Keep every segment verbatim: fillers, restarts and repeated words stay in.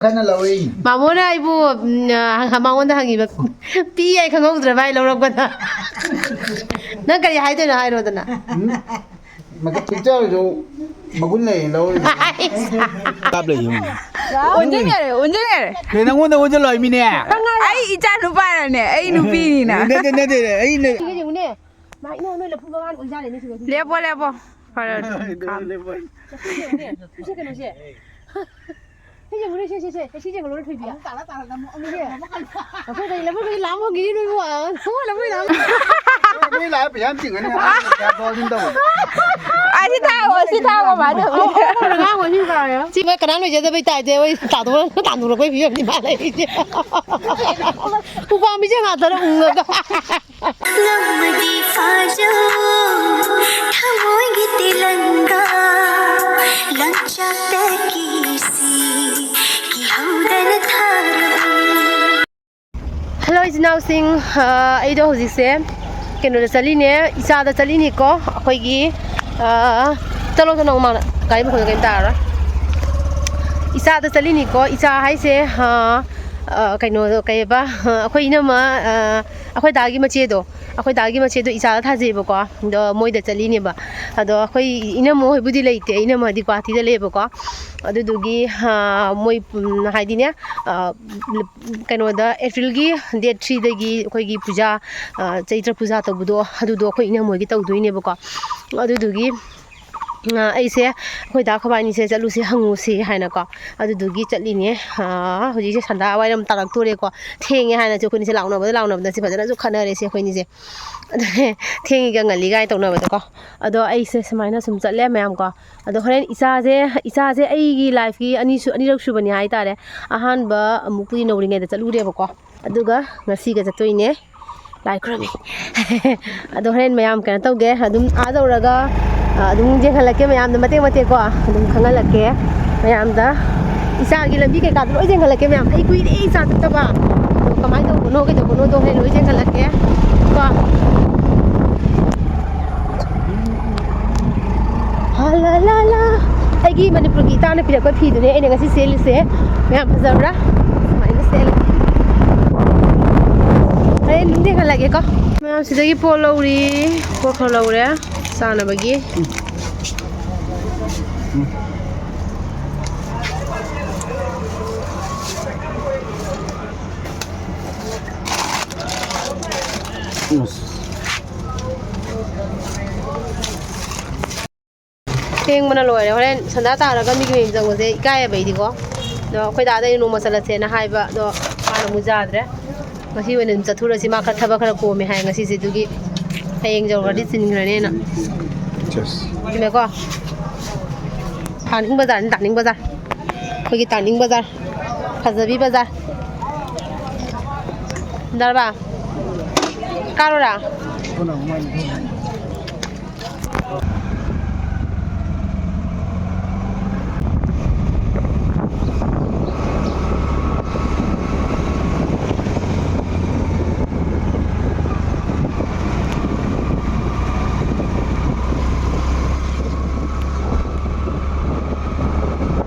ꯀꯟꯅ ꯂꯧꯔꯛꯏ꯫ ꯃꯥꯃꯣꯅ ꯑꯩꯕꯨ, ꯎꯝ, ꯑ, ꯃꯉꯣꯟꯗ ꯍꯪꯉꯤꯕ, ꯄꯤ ꯑꯩ ꯈꯪꯍꯧꯗ꯭ꯔꯦ ꯚꯥꯏ ꯂꯧꯔꯛꯄꯗ꯫ ꯅꯪ ꯀꯔꯤ ꯍꯥꯏꯗꯣꯏꯅꯣ ꯍꯥꯏꯔꯣꯗꯅ꯫ ꯎꯝ? ꯃꯈ-, ꯄꯤꯛꯆꯔꯁꯨ ꯃꯒꯨꯟ ꯂꯩꯌꯦ ꯂꯧꯔꯤꯗꯣ꯫ ꯀꯥꯞ ꯂꯩ ꯌꯨꯝ꯫ ꯑꯣꯟꯁꯤꯟꯈꯔꯦ, ꯑꯣꯟꯁꯤꯟꯈꯔꯦ꯫ ꯀꯩ ꯅꯪꯉꯣꯟꯗ ꯑꯣꯟꯁꯤꯜꯂꯣ ꯍꯥꯏꯃꯤꯅꯦ? ꯑꯩ ꯏꯆꯥ ꯅꯨꯄꯥꯅꯅꯦ, ꯑꯩ ꯅꯨꯄꯤꯅꯤꯅ꯫ ꯅꯠꯇꯦ, ꯅꯠꯇꯦ, ꯑꯩꯅ ꯁꯤꯒ ꯌꯦꯡꯉꯨꯅꯦ꯫ ꯃꯥ ꯏꯅꯥꯎ ꯅꯣꯏ ꯂꯐꯨ ꯃꯉꯥ ꯑꯣꯏꯖꯥꯠꯂꯦꯅꯦ ꯁꯤꯒ꯫ ꯂꯦꯞꯄꯣ, ꯂꯦꯞꯄꯣ꯫ ꯐꯔꯦ, ꯑꯗꯨꯝ ꯂꯦꯞꯄꯣ꯫ ꯂꯐꯨ ꯌꯦꯡꯉꯨꯅꯦ꯫ ꯁꯤ ꯀꯩꯅꯣꯁꯦ꯫ ꯁꯤ ꯌꯦꯡꯉꯨꯅꯦ, ꯁꯦ, ꯁꯦ, ꯁꯦ꯫ ꯁꯤ ꯌꯦꯡꯉꯨ, ꯂꯣꯏ ꯊꯣꯏꯕꯤ꯫ ꯑꯃꯨꯛ ꯇꯥꯔ ꯇꯥꯔ ꯅꯝꯃꯣ꯫ ꯑꯃꯨꯛ ꯌꯦꯡꯉꯨ, ꯑꯃꯨꯛ ꯀꯟ-, ꯂꯐꯨ ꯀꯩ, ꯂꯐꯨ ꯀꯩ ꯂꯥꯝ ꯍꯧꯈꯤꯅꯤ ꯅꯣꯏꯕꯨ꯫ ꯅꯣꯏ ꯂꯥꯛꯑ ꯄꯩꯁꯥ ꯌꯥꯝ ꯆꯤꯡꯒꯅꯤ꯫ ꯄꯩꯁꯥ ꯗꯣꯜ ꯗꯤꯟ ꯇꯧꯕꯗ꯫ ꯑꯁꯤ ꯊꯥꯔꯛꯑꯣ, ꯁꯤ ꯊꯥꯔꯛꯑꯣ, ꯃꯥ ꯇꯧꯕꯤ꯫ ꯁꯤ ꯃꯣꯏ ꯀꯅꯥꯝ ꯂꯣꯏꯖꯗꯕꯩ ꯇꯥꯏꯞꯇ ꯃꯣꯏ ꯇꯥꯟꯊꯣꯛ-, ꯇꯥꯟꯊꯣꯔꯛꯄꯩ ꯐꯤꯕꯝꯅꯤ ꯃꯥ ꯂꯩꯔꯤꯁꯦ꯫ ꯎꯄꯥꯝꯕꯤꯁꯦ ꯉꯥꯛꯇꯅ ꯎꯪꯉꯒ꯫ ꯉꯝꯃꯗꯤ ꯐꯥꯖꯧ, ꯊꯃꯣꯏꯒꯤ ꯇꯦꯂꯪꯒꯥ, ꯂꯪꯆꯥꯛꯇꯒꯤ ꯁꯤ ꯀꯤꯍꯧꯗꯅ ꯊꯥꯔꯕ꯫ ꯍꯜꯂꯣ, ꯏꯆꯤꯟ ꯏꯅꯥꯎꯁꯤꯡ, ꯑ, ꯑꯩꯗꯣ ꯍꯧꯖꯤꯛꯁꯦ ꯀꯩꯅꯣꯗ ꯆꯠꯂꯤꯅꯦ, ꯏꯆꯥꯗ ꯆꯠꯂꯤꯅꯤꯀꯣ, ꯑꯩꯈꯣꯏꯒꯤ, ꯑ, ꯆꯠꯂꯣ, ꯆꯠꯂꯣ, ꯃꯃꯥꯡꯗ ꯒꯥꯔꯤ ꯃꯈꯣꯟꯗꯣ ꯀꯩꯝ ꯇꯥꯔꯔꯣꯏ꯫ ꯏꯆꯥꯗ ꯆꯠꯂꯤꯅꯤꯀꯣ, ꯏꯆꯥ ꯍꯥꯏꯁꯦ, ꯑ, ꯑ, ꯀꯩꯅꯣꯗꯣ, ꯀꯩꯕ, ꯑ, ꯑꯩꯈꯣꯏ ꯏꯅꯝꯃ, ꯑ, ꯑꯩꯈꯣꯏ ꯗꯥꯒꯤ ꯃꯆꯦꯗꯣ, ꯑꯩꯈꯣꯏ ꯗꯥꯒꯤ ꯃꯆꯦꯗꯣ ꯏꯆꯥꯗ ꯊꯥꯖꯩꯕꯀꯣ꯫ ꯑꯗꯣ ꯃꯣꯏꯗ ꯆꯠꯂꯤꯅꯦꯕ꯫ ꯑꯗꯣ ꯑꯩꯈꯣꯏ ꯏꯅꯝꯃ ꯍꯣꯏꯕꯨꯗꯤ ꯂꯩꯇꯦ, ꯏꯅꯝꯃꯗꯤ ꯒꯨꯍꯥꯇꯤꯗ ꯂꯩꯌꯦꯕꯀꯣ꯫ ꯑꯗꯨꯗꯨꯒꯤ, ꯑ, ꯃꯣꯏ, ꯎꯝ, ꯍꯥꯏꯗꯤꯅꯦ, ꯑ, ꯀꯩꯅꯣꯗ ꯑꯦꯄ꯭ꯔꯤꯜꯒꯤ ꯗꯦꯠ ꯊ꯭ꯔꯤꯗꯒꯤ ꯑꯩꯈꯣꯏꯒꯤ ꯄꯨꯖꯥ, ꯑ, ꯆꯩꯇ꯭ꯔ ꯄꯨꯖꯥ ꯇꯧꯕꯗꯣ, ꯑꯗꯨꯗꯣ ꯑꯩꯈꯣꯏ ꯏꯅꯝꯃ ꯍꯣꯏꯒꯤ ꯇꯧꯗꯣꯏꯅꯦꯕꯀꯣ꯫ ꯑꯗꯨꯗꯨꯒꯤ, ꯑ, ꯑꯩꯁꯦ ꯑꯩꯈꯣꯏ ꯗꯥ ꯈꯣꯏꯕꯥꯅꯤꯁꯦ ꯆꯠꯂꯨꯁꯦ ꯍꯪꯉꯨꯁꯦ ꯍꯥꯏꯅꯀꯣ꯫ ꯑꯗꯨꯗꯨꯒꯤ ꯆꯠꯂꯤꯅꯦ꯫ ꯑ, ꯍꯧꯖꯤꯛꯁꯦ ꯁꯟꯗꯥ ꯋꯥꯏꯔꯝ ꯇꯥꯔꯛꯇꯣꯔꯦꯀꯣ꯫ ꯊꯦꯡꯉꯦ ꯍꯥꯏꯅꯁꯨ ꯑꯩꯈꯣꯏꯅꯤꯁꯦ ꯂꯥꯎꯅꯕꯗ ꯂꯥꯎꯅꯕꯗ ꯁꯤ ꯐꯖꯅꯁꯨ ꯈꯟꯅꯔꯦꯁꯦ ꯑꯩꯈꯣꯏꯅꯤꯁꯦ꯫ ꯑꯗꯨꯅꯦ ꯊꯦꯡꯉꯤꯒ ꯉꯜꯂꯤꯒ ꯍꯥꯏꯅ ꯇꯧꯅꯕꯗꯀꯣ꯫ ꯑꯗꯣ ꯑꯩꯁꯦ ꯁꯨꯃꯥꯏꯅ ꯁꯨꯝ ꯆꯠꯂꯦ ꯃꯌꯥꯝ ꯀꯣ꯫ ꯑꯗꯣ ꯍꯣꯔꯦꯟ ꯏꯆꯥꯁꯦ, ꯏꯆꯥꯁꯦ ꯑꯩꯒꯤ ꯂꯥꯏꯐꯀꯤ ꯑꯅꯤꯁꯨ-, ꯑꯅꯤꯔꯛ ꯁꯨꯕꯅꯤ ꯍꯥꯏꯇꯥꯔꯦ꯫ ꯑꯍꯥꯟꯕ ꯑꯃꯨꯛꯄꯨꯗꯤ ꯅꯧꯔꯤꯉꯩꯗ ꯆꯠꯂꯨꯔꯦꯕꯀꯣ꯫ ꯑꯗꯨꯒ ꯉꯁꯤꯒ ꯆꯠꯇꯣꯏꯅꯦ꯫ ꯂꯥꯏ ꯈꯨꯔꯨꯝꯃꯤ꯫ ꯑꯗꯣ ꯍꯣꯔꯦꯟ ꯃꯌꯥꯝ ꯀꯩꯅꯣ ꯇꯧꯒꯦ, ꯑꯗꯨꯝ ꯑꯥ ꯌꯧꯔꯒ, ꯑ, ꯑꯗꯨꯝ ꯌꯦꯡꯍꯜꯂꯛꯀꯦ ꯃꯌꯥꯝꯗ ꯃꯇꯦꯛ ꯃꯇꯦꯛꯀꯣ, ꯑꯗꯨꯝ ꯈꯪꯍꯜꯂꯛꯀꯦ ꯃꯌꯥꯝꯗ꯫ ꯏꯆꯥꯒꯤ ꯂꯝꯕꯤ ꯀꯩꯀꯥꯗꯣ ꯂꯣꯏ ꯌꯦꯡꯍꯜꯂꯛꯀꯦ ꯃꯌꯥꯝ꯫ ꯑꯩ ꯀꯨꯏꯔꯦ ꯏꯆꯥ ꯆꯠꯇꯕ꯫ ꯑꯗꯣ ꯀꯃꯥꯏꯅ ꯇꯧꯕꯅꯣ ꯀꯩꯗꯧꯕꯅꯣꯗꯣ ꯍꯣꯔꯦꯟ ꯂꯣꯏ ꯌꯦꯡꯍꯜꯂꯛꯀꯦ ꯀꯣ꯫ ꯍꯥ ꯂꯥ ꯂꯥ ꯂꯥ꯫ ꯑꯩꯒꯤ ꯃꯅꯤꯄꯨꯔꯒꯤ ꯏꯇꯥꯅ ꯄꯤꯔꯛꯄ ꯐꯤꯗꯨꯅꯦ ꯑꯩꯅ ꯉꯁꯤ ꯁꯦꯠꯂꯤꯁꯦ꯫ ꯃꯌꯥꯝ ꯐꯖꯕ꯭ꯔꯥ? ꯁꯨꯃꯥꯏꯅ ꯁꯦꯠꯂꯦ꯫ ꯍꯣꯔꯦꯟ ꯑꯗꯨꯝ ꯊꯦꯡꯍꯜꯂꯛꯑꯒꯦꯀꯣ꯫ ꯃꯌꯥꯝ ꯁꯤꯗꯒꯤ ꯄꯣꯠ ꯂꯧꯔꯤ꯫ ꯄꯣꯠ ꯈꯔ ꯂꯧꯔꯦ ꯆꯥꯅꯕꯒꯤ꯫ ꯊꯦꯡꯕꯅ ꯂꯣꯏꯔꯦ꯫ ꯍꯣꯔꯦꯟ ꯁꯟꯗꯥ ꯇꯥꯔꯒ ꯃꯤꯒꯤ ꯃꯌꯨꯝ ꯆꯪꯕꯁꯦ ꯏꯀꯥꯏꯌꯦꯕ ꯑꯩꯗꯤꯀꯣ꯫ ꯑꯗꯣ ꯑꯩꯈꯣꯏ ꯗꯥꯗ ꯑꯩꯅ ꯅꯣꯡꯃ ꯆꯠꯂꯁꯦꯅ ꯍꯥꯏꯕ, ꯑꯗꯣ ꯃꯥꯅ ꯑꯃꯨꯛ ꯌꯥꯗ꯭ꯔꯦ꯫ ꯉꯁꯤ ꯑꯣꯏꯅ ꯑꯗꯨꯝ ꯆꯠꯊꯣꯔꯁꯤ, ꯃꯥ ꯈꯔ ꯊꯕꯛ ꯈꯔ ꯀꯣꯝꯃꯦ ꯍꯥꯏ ꯉꯁꯤꯁꯦ, ꯑꯗꯨꯒꯤ ꯍꯌꯦꯡ ꯌꯧꯔꯗꯤ ꯆꯤꯟꯈ꯭ꯔꯅꯦꯅ꯫ ꯆꯨꯝꯃꯦꯀꯣ? ꯇꯥꯅꯤꯡ ꯕꯖꯥꯔꯅꯤ, ꯇꯥꯅꯤꯡ ꯕꯖꯥꯔ꯫ ꯑꯩꯈꯣꯏꯒꯤ ꯇꯥꯅꯤꯡ ꯕꯖꯥꯔ, ꯐꯖꯕꯤ ꯕꯖꯥꯔ꯫ ꯗꯔꯕꯥ, ꯀꯥꯔꯨꯔꯥ?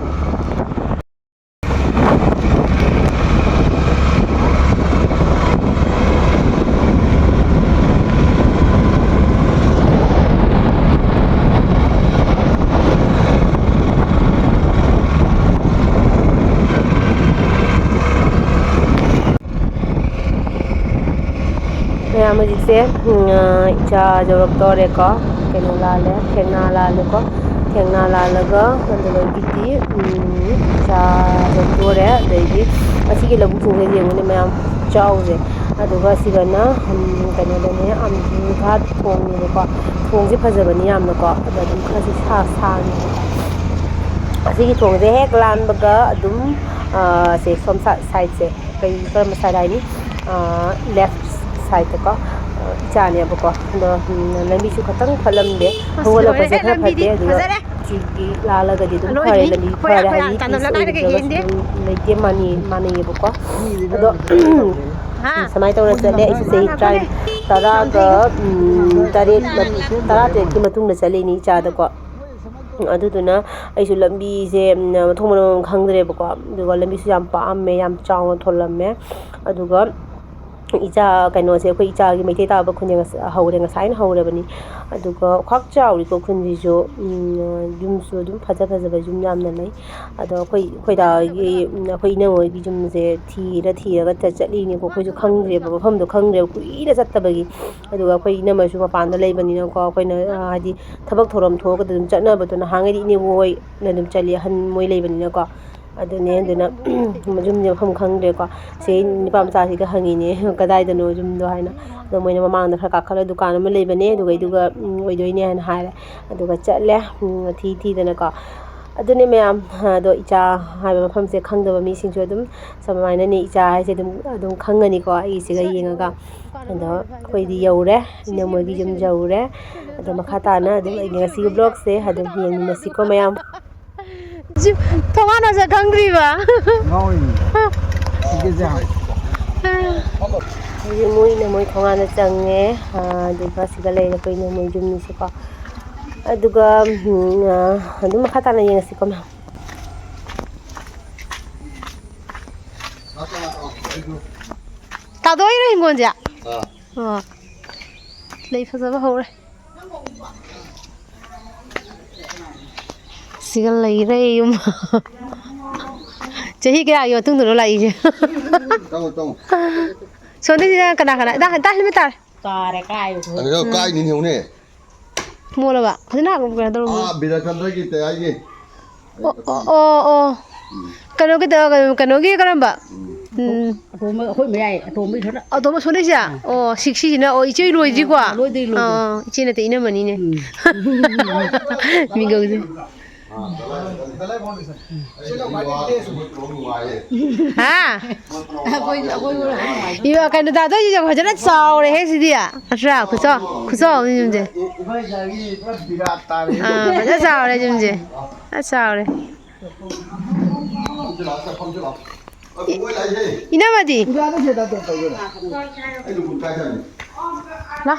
ꯃꯌꯥꯝ ꯍꯧꯖꯤꯛꯁꯦ, ꯎꯝ, ꯏꯆꯥ ꯌꯧꯔꯛꯇꯣꯔꯦꯀꯣ꯫ ꯀꯩꯅꯣ ꯂꯥꯜꯂꯦ, ꯊꯦꯡꯅꯥ ꯂꯥꯜꯂꯦꯀꯣ꯫ ꯊꯦꯡꯅꯥ ꯂꯥꯜꯂꯒ ꯅꯟꯗꯂꯣꯏꯒꯤꯗꯤ, ꯎꯝ, ꯏꯆꯥ ꯌꯧꯔꯛꯇꯣꯔꯦ꯫ ꯑꯗꯩꯗꯤ ꯑꯁꯤꯒꯤ ꯂꯧꯕꯨꯛꯁꯤꯡꯁꯦ ꯌꯦꯡꯉꯨꯅꯦ ꯃꯌꯥꯝ, ꯆꯥꯎꯁꯦ꯫ ꯑꯗꯨꯒ ꯁꯤꯒꯅ, ꯎꯝ, ꯀꯩꯅꯣꯗꯅꯦ, ꯑꯝꯖꯨ ꯘꯥꯠ ꯊꯣꯡꯅꯦꯕꯀꯣ꯫ ꯊꯣꯡꯁꯦ ꯐꯖꯕꯅꯤ ꯌꯥꯝꯅꯀꯣ꯫ ꯑꯗ ꯑꯗꯨꯝ ꯈꯔꯁꯨ ꯁꯥ-, ꯁꯥꯡꯉꯦꯕꯀꯣ꯫ ꯑꯁꯤꯒꯤ ꯊꯣꯡꯁꯦ ꯍꯦꯛ ꯂꯥꯟꯕꯒ ꯑꯗꯨꯝ, ꯑ, ꯁꯦ ꯁꯣꯝ ꯁꯥ-, ꯁꯥꯏꯠꯁꯦ, ꯀꯩ, ꯀꯔꯝꯕ ꯁꯥꯏꯠ ꯍꯥꯏꯅꯤ? ꯑ, ꯂꯦꯐ ꯁꯥꯏꯠꯇꯀꯣ, ꯑ, ꯏꯆꯥꯅꯦꯕꯀꯣ꯫ ꯑꯗꯣ, ꯎꯝ, ꯂꯝꯕꯤꯁꯨ ꯈꯇꯪ ꯐꯠꯂꯝꯗꯦ꯫ ꯑꯁ, ꯍꯧꯒꯠꯂꯛꯄꯁꯦ ꯂꯣꯏꯔꯦꯍꯦ, ꯈꯔ ꯂꯝꯕꯤꯗꯤ ꯐꯠꯇꯦ꯫ ꯑꯗꯨꯒ ꯐꯖꯔꯦ꯫ ꯁꯤꯒꯤ ꯂꯥꯜꯂꯒꯗꯤ ꯑꯗꯨꯝ ꯂꯣꯏꯔꯦ꯫ ꯐꯔꯦ, ꯂꯝꯕꯤ ꯑꯩꯈꯣꯏ, ꯐꯔꯦ ꯑꯩꯈꯣꯏ ꯍꯥꯏꯗꯤ ꯆꯥꯟꯅꯕ ꯍꯤꯠꯁ ꯂꯩꯀꯥꯏꯗꯒ ꯑꯣꯏꯔꯤꯗ꯭ꯔꯒꯁꯨ ꯌꯦꯡꯗꯦ꯫ ꯑꯗꯨꯝ ꯂꯩꯇꯦ, ꯃꯥꯟꯅꯩ, ꯃꯥꯟꯅꯩꯌꯦꯕꯀꯣ꯫ ꯑꯗꯣ ꯍꯥ? ꯁꯨꯃꯥꯏꯅ ꯇꯧꯔ ꯆꯠꯂꯦ꯫ ꯑꯩꯁꯦ ꯆꯍꯤ ꯇꯔꯥ-, ꯇꯔꯥꯒ, ꯎꯝ, ꯇꯔꯦꯠ, ꯇꯔꯥ ꯇꯔꯦꯠꯀꯤ ꯃꯇꯨꯡꯗ ꯆꯠꯂꯤꯅꯤ ꯏꯆꯥꯗꯀꯣ꯫ ꯑꯗꯨꯗꯨꯅ ꯑꯩꯁꯨ ꯂꯝꯕꯤꯁꯦ, ꯎꯝ, ꯃꯊꯣꯡ ꯃꯔꯝ ꯑꯃ ꯈꯪꯗ꯭ꯔꯦꯕꯀꯣ꯫ ꯑꯗꯨꯒ ꯂꯝꯕꯤꯁꯨ ꯌꯥꯝ ꯄꯥꯛꯑꯝꯃꯦ, ꯌꯥꯝ ꯆꯥꯎꯅ ꯊꯣꯜꯂꯝꯃꯦ꯫ ꯑꯗꯨꯒ ꯏꯆꯥ, ꯀꯩꯅꯣꯁꯦ, ꯑꯩꯈꯣꯏ ꯏꯆꯥꯒꯤ ꯃꯩꯇꯩ ꯇꯥꯕ ꯈꯨꯟꯁꯦ ꯉꯁ-, ꯍꯧꯔꯦ, ꯉꯁꯥꯏꯅ ꯍꯧꯔꯕꯅꯤ꯫ ꯑꯗꯨꯒ ꯈ꯭ꯋꯥꯛ ꯆꯥꯎꯔꯤꯀꯣ ꯈꯨꯟꯁꯤꯁꯨ, ꯎꯝ, ꯌꯨꯝꯁꯨ ꯑꯗꯨꯝ ꯐꯖ ꯐꯖꯕ ꯌꯨꯝ ꯌꯥꯝꯅ ꯂꯩ꯫ ꯑꯗꯣ ꯑꯩꯈꯣꯏ, ꯑꯩꯈꯣꯏ ꯗꯥꯒꯤ, ꯎꯝ, ꯑꯩꯈꯣꯏ ꯏꯅꯝꯃ ꯍꯣꯏꯒꯤ ꯌꯨꯝꯁꯦ ꯊꯤꯔ ꯊꯤꯔꯒ ꯆꯠ-, ꯆꯠꯂꯤꯅꯦꯀꯣ꯫ ꯑꯩꯈꯣꯏꯁꯨ ꯈꯪꯗ꯭ꯔꯦꯕ, ꯃꯐꯝꯗꯣ ꯈꯪꯗ꯭ꯔꯦꯕ ꯀꯨꯏꯅ ꯆꯠꯇꯕꯒꯤ꯫ ꯑꯗꯨꯒ ꯑꯩꯈꯣꯏ ꯏꯅꯝꯃꯁꯨ ꯃꯄꯥꯟꯗ ꯂꯩꯕꯅꯤꯅꯀꯣ, ꯑꯩꯈꯣꯏꯅ, ꯑ, ꯍꯥꯏꯗꯤ ꯊꯕꯛ ꯊꯧꯔꯝ ꯊꯣꯛꯑꯒꯗ ꯑꯗꯨꯝ ꯆꯠꯅꯕꯗꯣ, ꯅꯍꯥꯟꯈꯩꯗꯤ ꯏꯅꯦꯕꯣꯛ ꯍꯣꯏꯅ ꯑꯗꯨꯝ ꯆꯠꯂꯤ, ꯑꯍꯟ ꯃꯣꯏ ꯂꯩꯕꯅꯤꯅꯀꯣ꯫ ꯑꯗꯨꯅꯦ, ꯑꯗꯨꯅ ꯌꯨꯝꯁꯦ ꯃꯐꯝ ꯈꯪꯗ꯭ꯔꯦꯀꯣ꯫ ꯁꯤ ꯅꯨꯄꯥ ꯃꯆꯥꯁꯤꯒ ꯍꯪꯉꯤꯅꯦ, "ꯀꯗꯥꯏꯗꯅꯣ ꯌꯨꯝꯗꯣ?" ꯍꯥꯏꯅ꯫ ꯑꯗꯣ ꯃꯣꯏꯅ ꯃꯃꯥꯡꯗ ꯈꯔ ꯀꯥꯈꯠꯂ ꯗꯨꯀꯥꯟ ꯑꯃ ꯂꯩꯕꯅꯦ, ꯑꯗꯨꯒꯩꯗꯨꯒ, ꯎꯝ, ꯑꯣꯏꯗꯣꯏꯅꯦ ꯍꯥꯏꯅ ꯍꯥꯏꯔꯦ꯫ ꯑꯗꯨꯒ ꯆꯠꯂꯦ, ꯎꯝ, ꯊꯤ ꯊꯤꯗꯅꯀꯣ꯫ ꯑꯗꯨꯅꯦ ꯃꯌꯥꯝ, ꯑꯗꯣ ꯏꯆꯥ ꯍꯥꯏꯕ ꯃꯐꯝꯁꯦ ꯈꯪꯗꯕ ꯃꯤꯁꯤꯡꯁꯨ ꯑꯗꯨꯝ ꯁꯨꯃꯥꯏꯅꯅꯦ, ꯏꯆꯥ ꯍꯥꯏꯁꯦ ꯑꯗꯨꯝ, ꯑꯗꯨꯝ ꯈꯪꯉꯅꯤꯀꯣ ꯑꯩꯒꯤꯁꯤꯒ ꯌꯦꯡꯉꯒ꯫ ꯑꯗꯣ ꯑꯩꯈꯣꯏꯗꯤ ꯌꯧꯔꯦ, ꯏꯅꯝꯃꯣꯏꯒꯤ ꯌꯨꯝ ꯌꯧꯔꯦ꯫ ꯑꯗꯣ ꯃꯈꯥ ꯇꯥꯅ ꯑꯗꯨꯝ ꯑꯩꯒꯤ ꯉꯁꯤꯒꯤ vlogꯁꯦ ꯑꯗꯨꯝ ꯌꯦꯡꯃꯤꯟꯅꯁꯤꯀꯣ ꯃꯌꯥꯝ꯫ ꯁꯤ ꯊꯣꯡꯒꯥꯟ ꯃꯁꯛ ꯈꯪꯗ꯭ꯔꯤꯕ? ꯉꯥꯎꯔꯤꯅꯤ꯫ ꯁꯤꯒꯤꯁꯦ ꯍꯥꯏ꯫ ꯍꯧꯖꯤꯛ ꯃꯣꯏꯅ ꯃꯣꯏ ꯊꯣꯡꯒꯥꯟꯗ ꯆꯪꯉꯦ꯫ ꯑꯥ, ꯑꯗꯨꯒ ꯁꯤꯗ ꯂꯩꯔꯦ ꯑꯩꯈꯣꯏ ꯏꯅꯝꯃꯣꯏ ꯌꯨꯝꯅꯤꯁꯦꯀꯣ꯫ ꯑꯗꯨꯒ, ꯎꯝ, ꯑꯥ, ꯑꯗꯨꯝ ꯃꯈꯥ ꯇꯥꯅ ꯌꯦꯡꯉꯁꯤꯀꯣ ꯃꯌꯥꯝ꯫ ꯇꯥꯗꯣ ꯍꯣꯏꯔꯣ ꯍꯤꯡꯒꯣꯜꯁꯦ? ꯑꯥ꯫ ꯑꯣ꯫ ꯂꯩ ꯐꯖꯕ ꯍꯧꯔꯦ꯫ ꯁꯤꯒ ꯂꯩꯔꯦ ꯌꯨꯝ꯫ ꯆꯍꯤ ꯀꯌꯥꯒꯤ ꯃꯇꯨꯡꯗꯅꯣ ꯂꯥꯛꯏꯁꯦ? ꯇꯧ, ꯇꯧ꯫ ꯁꯣꯝꯗꯩꯁꯤꯅ ꯀꯅꯥ ꯀꯅꯥ? ꯏꯇꯥ, ꯏꯇꯥ ꯍꯦꯜꯃꯦꯠ ꯇꯥꯔꯦ꯫ ꯇꯥꯔꯦ, ꯀꯥꯏꯕ꯫ ꯑꯗꯣ ꯀꯥꯏꯅꯤꯅꯦ, ꯌꯦꯡꯉꯨꯅꯦ꯫ ꯃꯣꯠꯂꯕ? ꯐꯖꯅ ꯀꯩꯅꯣ ꯇꯧꯔꯝꯃꯣ꯫ ꯑꯥ, ꯕꯤꯔꯆꯟꯗ꯭ꯔꯒꯤ ꯇꯌꯥꯏꯒꯤ꯫ ꯑꯣ, ꯑꯣ, ꯑꯣ, ꯑꯣ꯫ ꯎꯝ꯫ ꯀꯩꯅꯣꯒꯤꯗ, ꯀꯩꯅꯣꯒꯤ ꯀꯔꯝꯕ? ꯎꯝ꯫ ꯎꯝ꯫ ꯑꯇꯣꯝꯕ, ꯑꯩꯈꯣꯏ ꯃꯌꯥꯏ ꯑꯇꯣꯝꯕꯒꯤ ꯈꯔ꯫ ꯑꯇꯣꯝꯕ ꯁꯣꯝꯗꯩꯁꯦ? ꯑꯥ꯫ ꯑꯣ, ꯁꯤꯛꯁꯤꯁꯤꯅ, ꯑꯣ, ꯏꯆꯦ ꯂꯣꯏꯗ꯭ꯔꯤꯀꯣ? ꯑꯥ, ꯂꯣꯏꯗ꯭ꯔꯤ, ꯂꯣꯏꯗ꯭ꯔꯤ꯫ ꯑꯥ, ꯑꯥ, ꯏꯆꯦ ꯅꯠꯇꯦ, ꯏꯅꯝꯃꯅꯤꯅꯦ꯫ ꯎꯝ꯫ ꯃꯤꯡꯒꯧꯁꯦ꯫ ꯍꯥ? ꯑꯩꯈꯣꯏ, ꯑꯩꯈꯣꯏ ꯏꯃꯥ, ꯀꯩꯅꯣ, ꯗꯥꯗꯣ, ꯁꯤꯁꯨ ꯐꯖꯅ ꯆꯥꯎꯔꯦꯍꯦ ꯁꯤꯗꯤ꯫ ꯅꯠꯇ꯭ꯔꯥ? ꯈꯨꯆꯥꯎ, ꯈꯨꯆꯥꯎ ꯑꯃꯅꯤ ꯌꯨꯝꯁꯦ꯫ ꯑꯥ, ꯐꯖꯅ ꯆꯥꯎꯔꯦ ꯌꯨꯝꯁꯦ꯫ ꯐꯖꯅ ꯆꯥꯎꯔꯦ꯫ ꯏꯅꯝꯃꯗꯤ? ꯂꯥ꯫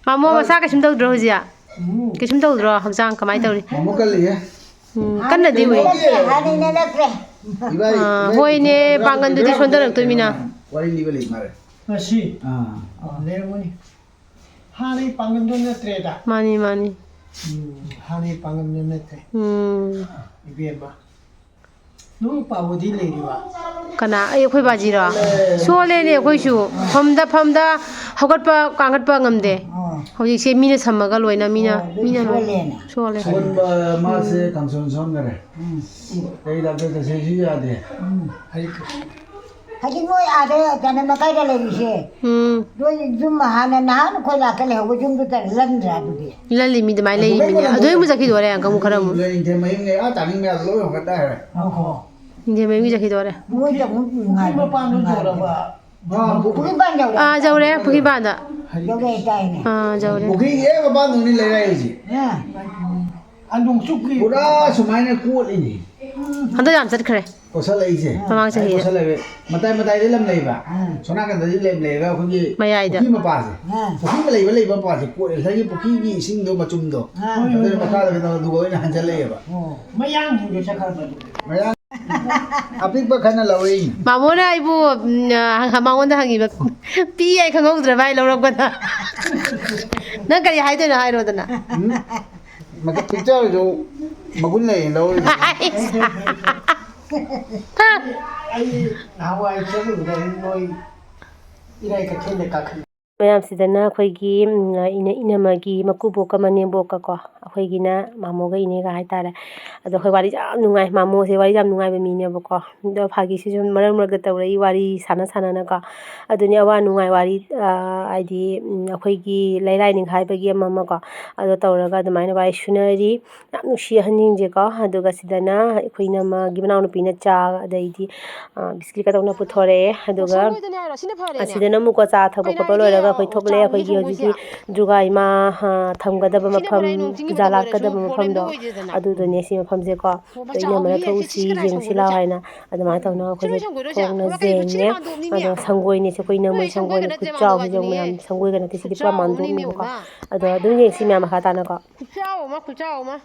ꯃꯥꯃꯣ, ꯃꯁꯥ ꯀꯩꯁꯨꯝ ꯇꯧꯗ꯭ꯔꯣ ꯍꯧꯖꯤꯛ? ꯀꯩꯁꯨꯝ ꯇꯧꯗ꯭ꯔꯣ? ꯍꯛꯆꯥꯡ ꯀꯃꯥꯏꯅ ꯇꯧꯔꯤ? ꯃꯥꯃꯣ ꯀꯜꯂꯤꯌꯦ꯫ ꯎꯝ, ꯀꯟꯅꯗꯤ ꯎꯏ꯫ ꯍꯥꯟꯅꯩꯅ ꯅꯠꯇ꯭ꯔꯦ꯫ ꯏꯕꯥꯏ, ꯑꯥ, ꯏꯕꯥꯏ, ꯍꯣꯏꯅꯦ, ꯏꯕꯥꯏ, ꯄꯥꯡꯒꯟꯗꯨꯗꯤ ꯏꯕꯥꯏ, ꯁꯣꯟꯊꯔꯛꯇꯣꯏꯃꯤꯅ꯫ ꯋꯥꯔꯤ ꯂꯤꯕ ꯂꯩ ꯃꯥꯜꯂꯦ꯫ ꯉꯁꯤ? ꯑꯥ꯫ ꯑꯥ, ꯂꯩꯔꯝꯒꯅꯤ꯫ ꯍꯥꯟꯅꯩ ꯄꯥꯡꯒꯟꯗꯣ ꯅꯠꯇ꯭ꯔꯦꯗ꯫ ꯃꯥꯅꯤ, ꯃꯥꯅꯤ꯫ ꯎꯝ, ꯍꯥꯟꯅꯩ ꯄꯥꯡꯒꯟꯗꯣ ꯅꯠꯇ꯭ꯔꯦ꯫ ꯎꯝ꯫ ꯏꯕꯦꯝꯃ꯫ ꯅꯣꯏ ꯄꯥꯕꯨꯗꯤ ꯂꯩꯔꯤꯕ? ꯀꯅꯥ? ꯑꯩ, ꯑꯩꯈꯣꯏ ꯕꯥꯖꯤꯔꯣ? ꯁꯣꯜꯂꯦꯅꯦ ꯑꯩꯈꯣꯏꯁꯨ꯫ ꯐꯝꯗ, ꯐꯝꯗ ꯍꯧꯒꯠꯄ, ꯀꯥꯡꯈꯠꯄ ꯉꯝꯗꯦ꯫ ꯑꯥ꯫ ꯍꯧꯖꯤꯛꯁꯦ ꯃꯤꯅ ꯁꯝꯃꯒ ꯂꯣꯏꯅ ꯃꯤꯅ, ꯑꯣ, ꯑꯗꯨꯗꯤ ꯃꯤꯅ ꯂꯣꯏ ꯁꯣꯜꯂꯦꯅ꯫ ꯁꯣꯜꯂꯦ꯫ ꯁꯣꯟꯕ ꯃꯥꯁꯦ ꯎꯝ꯫ ꯀꯥꯡꯁꯣꯟ ꯁꯣꯟꯈꯔꯦ꯫ ꯎꯝ꯫ ꯑꯩ ꯗꯥꯛꯇꯔ ꯆꯠꯁꯦꯁꯨ ꯌꯥꯗꯦ꯫ ꯎꯝ꯫ ꯍꯧꯖꯤꯛ ꯅꯣꯏ ꯑꯥꯗ ꯀꯩꯅꯣ ꯃꯀꯥꯏꯗ ꯂꯩꯔꯤꯁꯦ꯫ ꯎꯝ꯫ ꯅꯣꯏ ꯌꯨꯝ ꯍꯥꯟꯅ ꯅꯍꯥꯟ ꯑꯩꯈꯣꯏ ꯂꯥꯛꯀ ꯂꯩꯍꯧꯕ ꯌꯨꯝꯗꯨꯗ ꯂꯟꯗ꯭ꯔꯥ ꯑꯗꯨꯗꯤ? ꯂꯜꯂꯤ, ꯃꯤ ꯑꯗꯨꯃꯥꯏꯅ ꯂꯩꯔꯤ ꯃꯤꯅꯦ꯫ ꯑꯗꯨꯗꯩ ꯑꯃꯨꯛ ꯆꯠꯈꯤꯗꯣꯔꯦ ꯑꯪꯀ ꯑꯃꯨꯛ ꯈꯔ ꯑꯃꯨꯛ꯫ ꯂꯣꯏ ꯏꯟꯊꯦ ꯃꯌꯨꯝ ꯂꯩ, ꯑꯥ ꯇꯥꯅꯤꯡ ꯃꯌꯥꯝꯗꯣ ꯂꯣꯏ ꯍꯣꯡꯒꯠꯅꯈ꯭ꯔꯦ꯫ ꯑꯣꯍꯣ꯫ ꯏꯟꯊꯦ ꯃꯌꯨꯝꯒꯤ ꯆꯠꯈꯤꯗꯣꯔꯦ꯫ ꯃꯣꯏꯗ ꯑꯃꯨꯛ ꯅꯨꯡꯉꯥꯏꯕ꯫ ꯄꯨꯈ꯭ꯔꯤ ꯃꯄꯥꯟꯗꯣ ꯅꯨꯡꯉꯥꯏꯕ꯫ ꯌꯧꯔꯕ? ꯑꯥ, ꯄꯨꯈ꯭ꯔꯤ ꯃꯄꯥꯟ ꯌꯧꯔꯦ? ꯑꯥ, ꯌꯧꯔꯦ, ꯄꯨꯈ꯭ꯔꯤ ꯃꯄꯥꯟꯗ꯫ ꯌꯧꯔꯦ ꯍꯥꯏꯇꯥꯏꯅꯦ꯫ ꯑꯥ, ꯌꯧꯔꯦ꯫ ꯄꯨꯈ꯭ꯔꯤꯒꯤ ꯍꯦꯛ ꯃꯄꯥꯟꯗꯨꯅꯤ ꯂꯩꯔꯛꯏꯁꯦ꯫ ꯑꯥ꯫ ꯑ, ꯅꯣꯡꯆꯨꯞꯀꯤ ꯄꯨꯔꯥ ꯁꯨꯃꯥꯏꯅ ꯀꯣꯠꯂꯤꯅꯤ꯫ ꯍꯟꯗꯛ ꯌꯥꯝ ꯆꯠꯈ꯭ꯔꯦ꯫ ꯀꯣꯠꯁꯜꯂꯛꯏꯁꯦ꯫ ꯃꯃꯥꯡ ꯆꯍꯤꯗ꯫ ꯀꯣꯠꯁꯜꯂꯛꯑꯦ꯫ ꯃꯇꯥꯏ ꯃꯇꯥꯏꯗ ꯂꯝ ꯂꯩꯕ꯫ ꯎꯝ꯫ ꯁꯣꯝ ꯅꯥꯀꯟꯗꯗꯤ ꯂꯩ ꯂꯩꯔꯒ ꯑꯩꯈꯣꯏꯒꯤ ꯃꯌꯥꯏꯗ꯫ ꯄꯨꯈ꯭ꯔꯤ ꯃꯄꯥꯁꯦ꯫ ꯎꯝ꯫ ꯄꯨꯈ꯭ꯔꯤ ꯂꯩꯕ ꯂꯩꯕ ꯃꯄꯥꯁꯦ ꯀꯣꯠꯂꯦ꯫ ꯉꯁꯥꯏꯒꯤ ꯄꯨꯈ꯭ꯔꯤꯒꯤ ꯏꯁꯤꯡꯗꯣ ꯃꯆꯨꯝꯗꯣ꯫ ꯎꯝ꯫ ꯑꯗꯨꯅ ꯃꯈꯥꯗ ꯀꯩꯅꯣ ꯑꯗꯨꯒ ꯑꯣꯏꯅ ꯍꯟꯖꯜꯂꯛꯑꯦꯕ꯫ ꯑꯣ꯫ ꯃꯌꯥꯡꯁꯤꯡꯗꯣ ꯆꯠꯈ꯭ꯔꯕ ꯑꯗꯨꯗꯤ꯫ ꯃꯌꯥꯡ ꯑꯄꯤꯛꯄ ꯈꯔꯅ ꯂꯧꯔꯛꯏꯅꯤ꯫ ꯃꯥꯃꯣꯅ ꯑꯩꯕꯨ, ꯎꯝ, ꯑ, ꯃꯉꯣꯟꯗ ꯍꯪꯉꯤꯕ, "ꯄꯤ ꯑꯩ ꯈꯪꯍꯧꯗ꯭ꯔꯕ ꯑꯩ ꯂꯧꯔꯛꯄꯗ?" ꯅꯪ ꯀꯔꯤ ꯍꯥꯏꯗꯣꯏꯅꯣ ꯍꯥꯏꯔꯣꯗꯅ꯫ ꯎꯝ? ꯃꯗꯨ ꯄꯤꯛꯆꯔꯁꯨ ꯃꯒꯨꯟ ꯂꯩ ꯂꯧꯔꯤꯗꯨ꯫ ꯑꯩ ꯅꯍꯥꯟꯋꯥꯏ ꯆꯠꯂꯨꯕꯗ ꯅꯣꯏ ꯏꯔꯥꯏ ꯀꯩꯊꯦꯜꯗ ꯀꯥꯈꯠꯂꯤ꯫ ꯃꯌꯥꯝꯁꯤꯗꯅ ꯑꯩꯈꯣꯏꯒꯤ, ꯎꯝ, ꯏꯅ-, ꯏꯅꯝꯃꯒꯤ ꯃꯀꯨꯕꯣꯛꯀ ꯃꯅꯦꯝꯕꯣꯛꯀ ꯀꯣ, ꯑꯩꯈꯣꯏꯒꯤꯅ ꯃꯥꯃꯣꯒ ꯏꯅꯦꯒ ꯍꯥꯏꯇꯥꯔꯦ꯫ ꯑꯗꯣ ꯑꯩꯈꯣꯏ ꯋꯥꯔꯤꯁꯦ ꯌꯥꯝ ꯅꯨꯡꯉꯥꯏ, ꯃꯥꯃꯣꯁꯦ ꯋꯥꯔꯤ ꯌꯥꯝ ꯅꯨꯡꯉꯥꯏꯕ ꯃꯤꯅꯦꯕꯀꯣ꯫ ꯑꯗꯣ ꯐꯥꯒꯤꯁꯤꯁꯨ ꯃꯔꯛ ꯃꯔꯛꯇ ꯇꯧꯔꯛꯏ, ꯋꯥꯔꯤ ꯁꯥꯟꯅ ꯁꯥꯟꯅꯅꯀꯣ꯫ ꯑꯗꯨꯅꯤ ꯑꯋꯥ ꯅꯨꯡꯉꯥꯏ ꯋꯥꯔꯤ, ꯑꯥ, ꯍꯥꯏꯗꯤ, ꯎꯝ, ꯑꯩꯈꯣꯏꯒꯤ ꯂꯩꯔꯥꯏ ꯅꯤꯡꯈꯥꯏꯕꯒꯤ ꯑꯃ ꯑꯃꯀꯣ꯫ ꯑꯗꯣ ꯇꯧꯔꯒ ꯑꯗꯨꯃꯥꯏꯅ ꯋꯥꯔꯤ ꯁꯨꯅꯔꯤ꯫ ꯌꯥꯝ ꯅꯨꯡꯁꯤ ꯑꯍꯟꯁꯤꯡꯁꯦꯀꯣ꯫ ꯑꯗꯨꯒ ꯁꯤꯗꯅ ꯑꯩꯈꯣꯏ ꯏꯅꯝꯃꯒꯤ ꯃꯅꯥꯎꯅꯨꯄꯤꯅ ꯆꯥ, ꯑꯗꯩꯗꯤ, ꯑ, ꯕꯤꯁꯀꯤꯠꯀ ꯇꯧꯅ ꯄꯨꯊꯣꯔꯛꯑꯦ꯫ ꯑꯗꯨꯒ ꯁꯣꯝ ꯂꯣꯏꯗꯅꯦ ꯍꯥꯏꯔꯣ? ꯁꯤꯅ ꯐꯔꯦꯅꯦ꯫ ꯑꯁꯤꯗꯅ ꯑꯃꯨꯛꯀꯣ ꯆꯥ ꯊꯛꯄ ꯀꯩꯅꯣ ꯈꯣꯠꯄ ꯍꯥꯏꯔꯗꯤ ꯂꯣꯏꯔꯒ ꯑꯩꯈꯣꯏ ꯊꯣꯛꯂꯛꯑꯦ꯫ ꯑꯩꯈꯣꯏꯒꯤ ꯍꯧꯖꯤꯛꯀꯤ ꯗꯨꯔꯒꯥ ꯏꯃꯥ, ꯑ, ꯊꯝꯒꯗꯕ ꯃꯐꯝ, ꯄꯨꯖꯥ ꯂꯥꯠꯀꯗꯕ ꯃꯐꯝꯗꯣ, ꯑꯗꯨꯗꯅꯦ ꯁꯤ ꯃꯐꯝꯁꯦꯀꯣ꯫ ꯑꯩꯈꯣꯏ ꯏꯅꯝꯃꯅ "ꯊꯣꯛꯎꯁꯤ, ꯌꯦꯡꯁꯤ ꯂꯥꯎ" ꯍꯥꯏꯅ ꯑꯗꯨꯃꯥꯏꯅ ꯇꯧꯅ ꯑꯩꯈꯣꯏꯁꯦ ꯊꯣꯛꯅ ꯌꯦꯡꯉꯦ꯫ ꯑꯗꯣ ꯁꯪꯒꯣꯏꯅꯤꯁꯦ ꯑꯩꯈꯣꯏ ꯏꯅꯝꯃꯩ ꯁꯪꯒꯣꯏꯅꯦ꯫ ꯈꯨꯠꯆꯥꯎꯁꯦ ꯌꯦꯡꯉꯨ ꯃꯌꯥꯝ, ꯁꯪꯒꯣꯏꯒ ꯅꯠꯇꯦ, ꯁꯤꯗꯤ ꯄꯨꯔꯥ ꯃꯥꯟꯗꯣꯞꯅꯦꯕꯀꯣ꯫ ꯑꯗꯣ ꯑꯗꯨꯝ ꯌꯦꯡꯁꯤ ꯃꯌꯥꯝ ꯃꯈꯥ ꯇꯥꯅꯀꯣ꯫ ꯈꯨꯠꯆꯥꯎ ꯑꯃ, ꯈꯨꯠꯆꯥꯎ ꯑꯃ꯫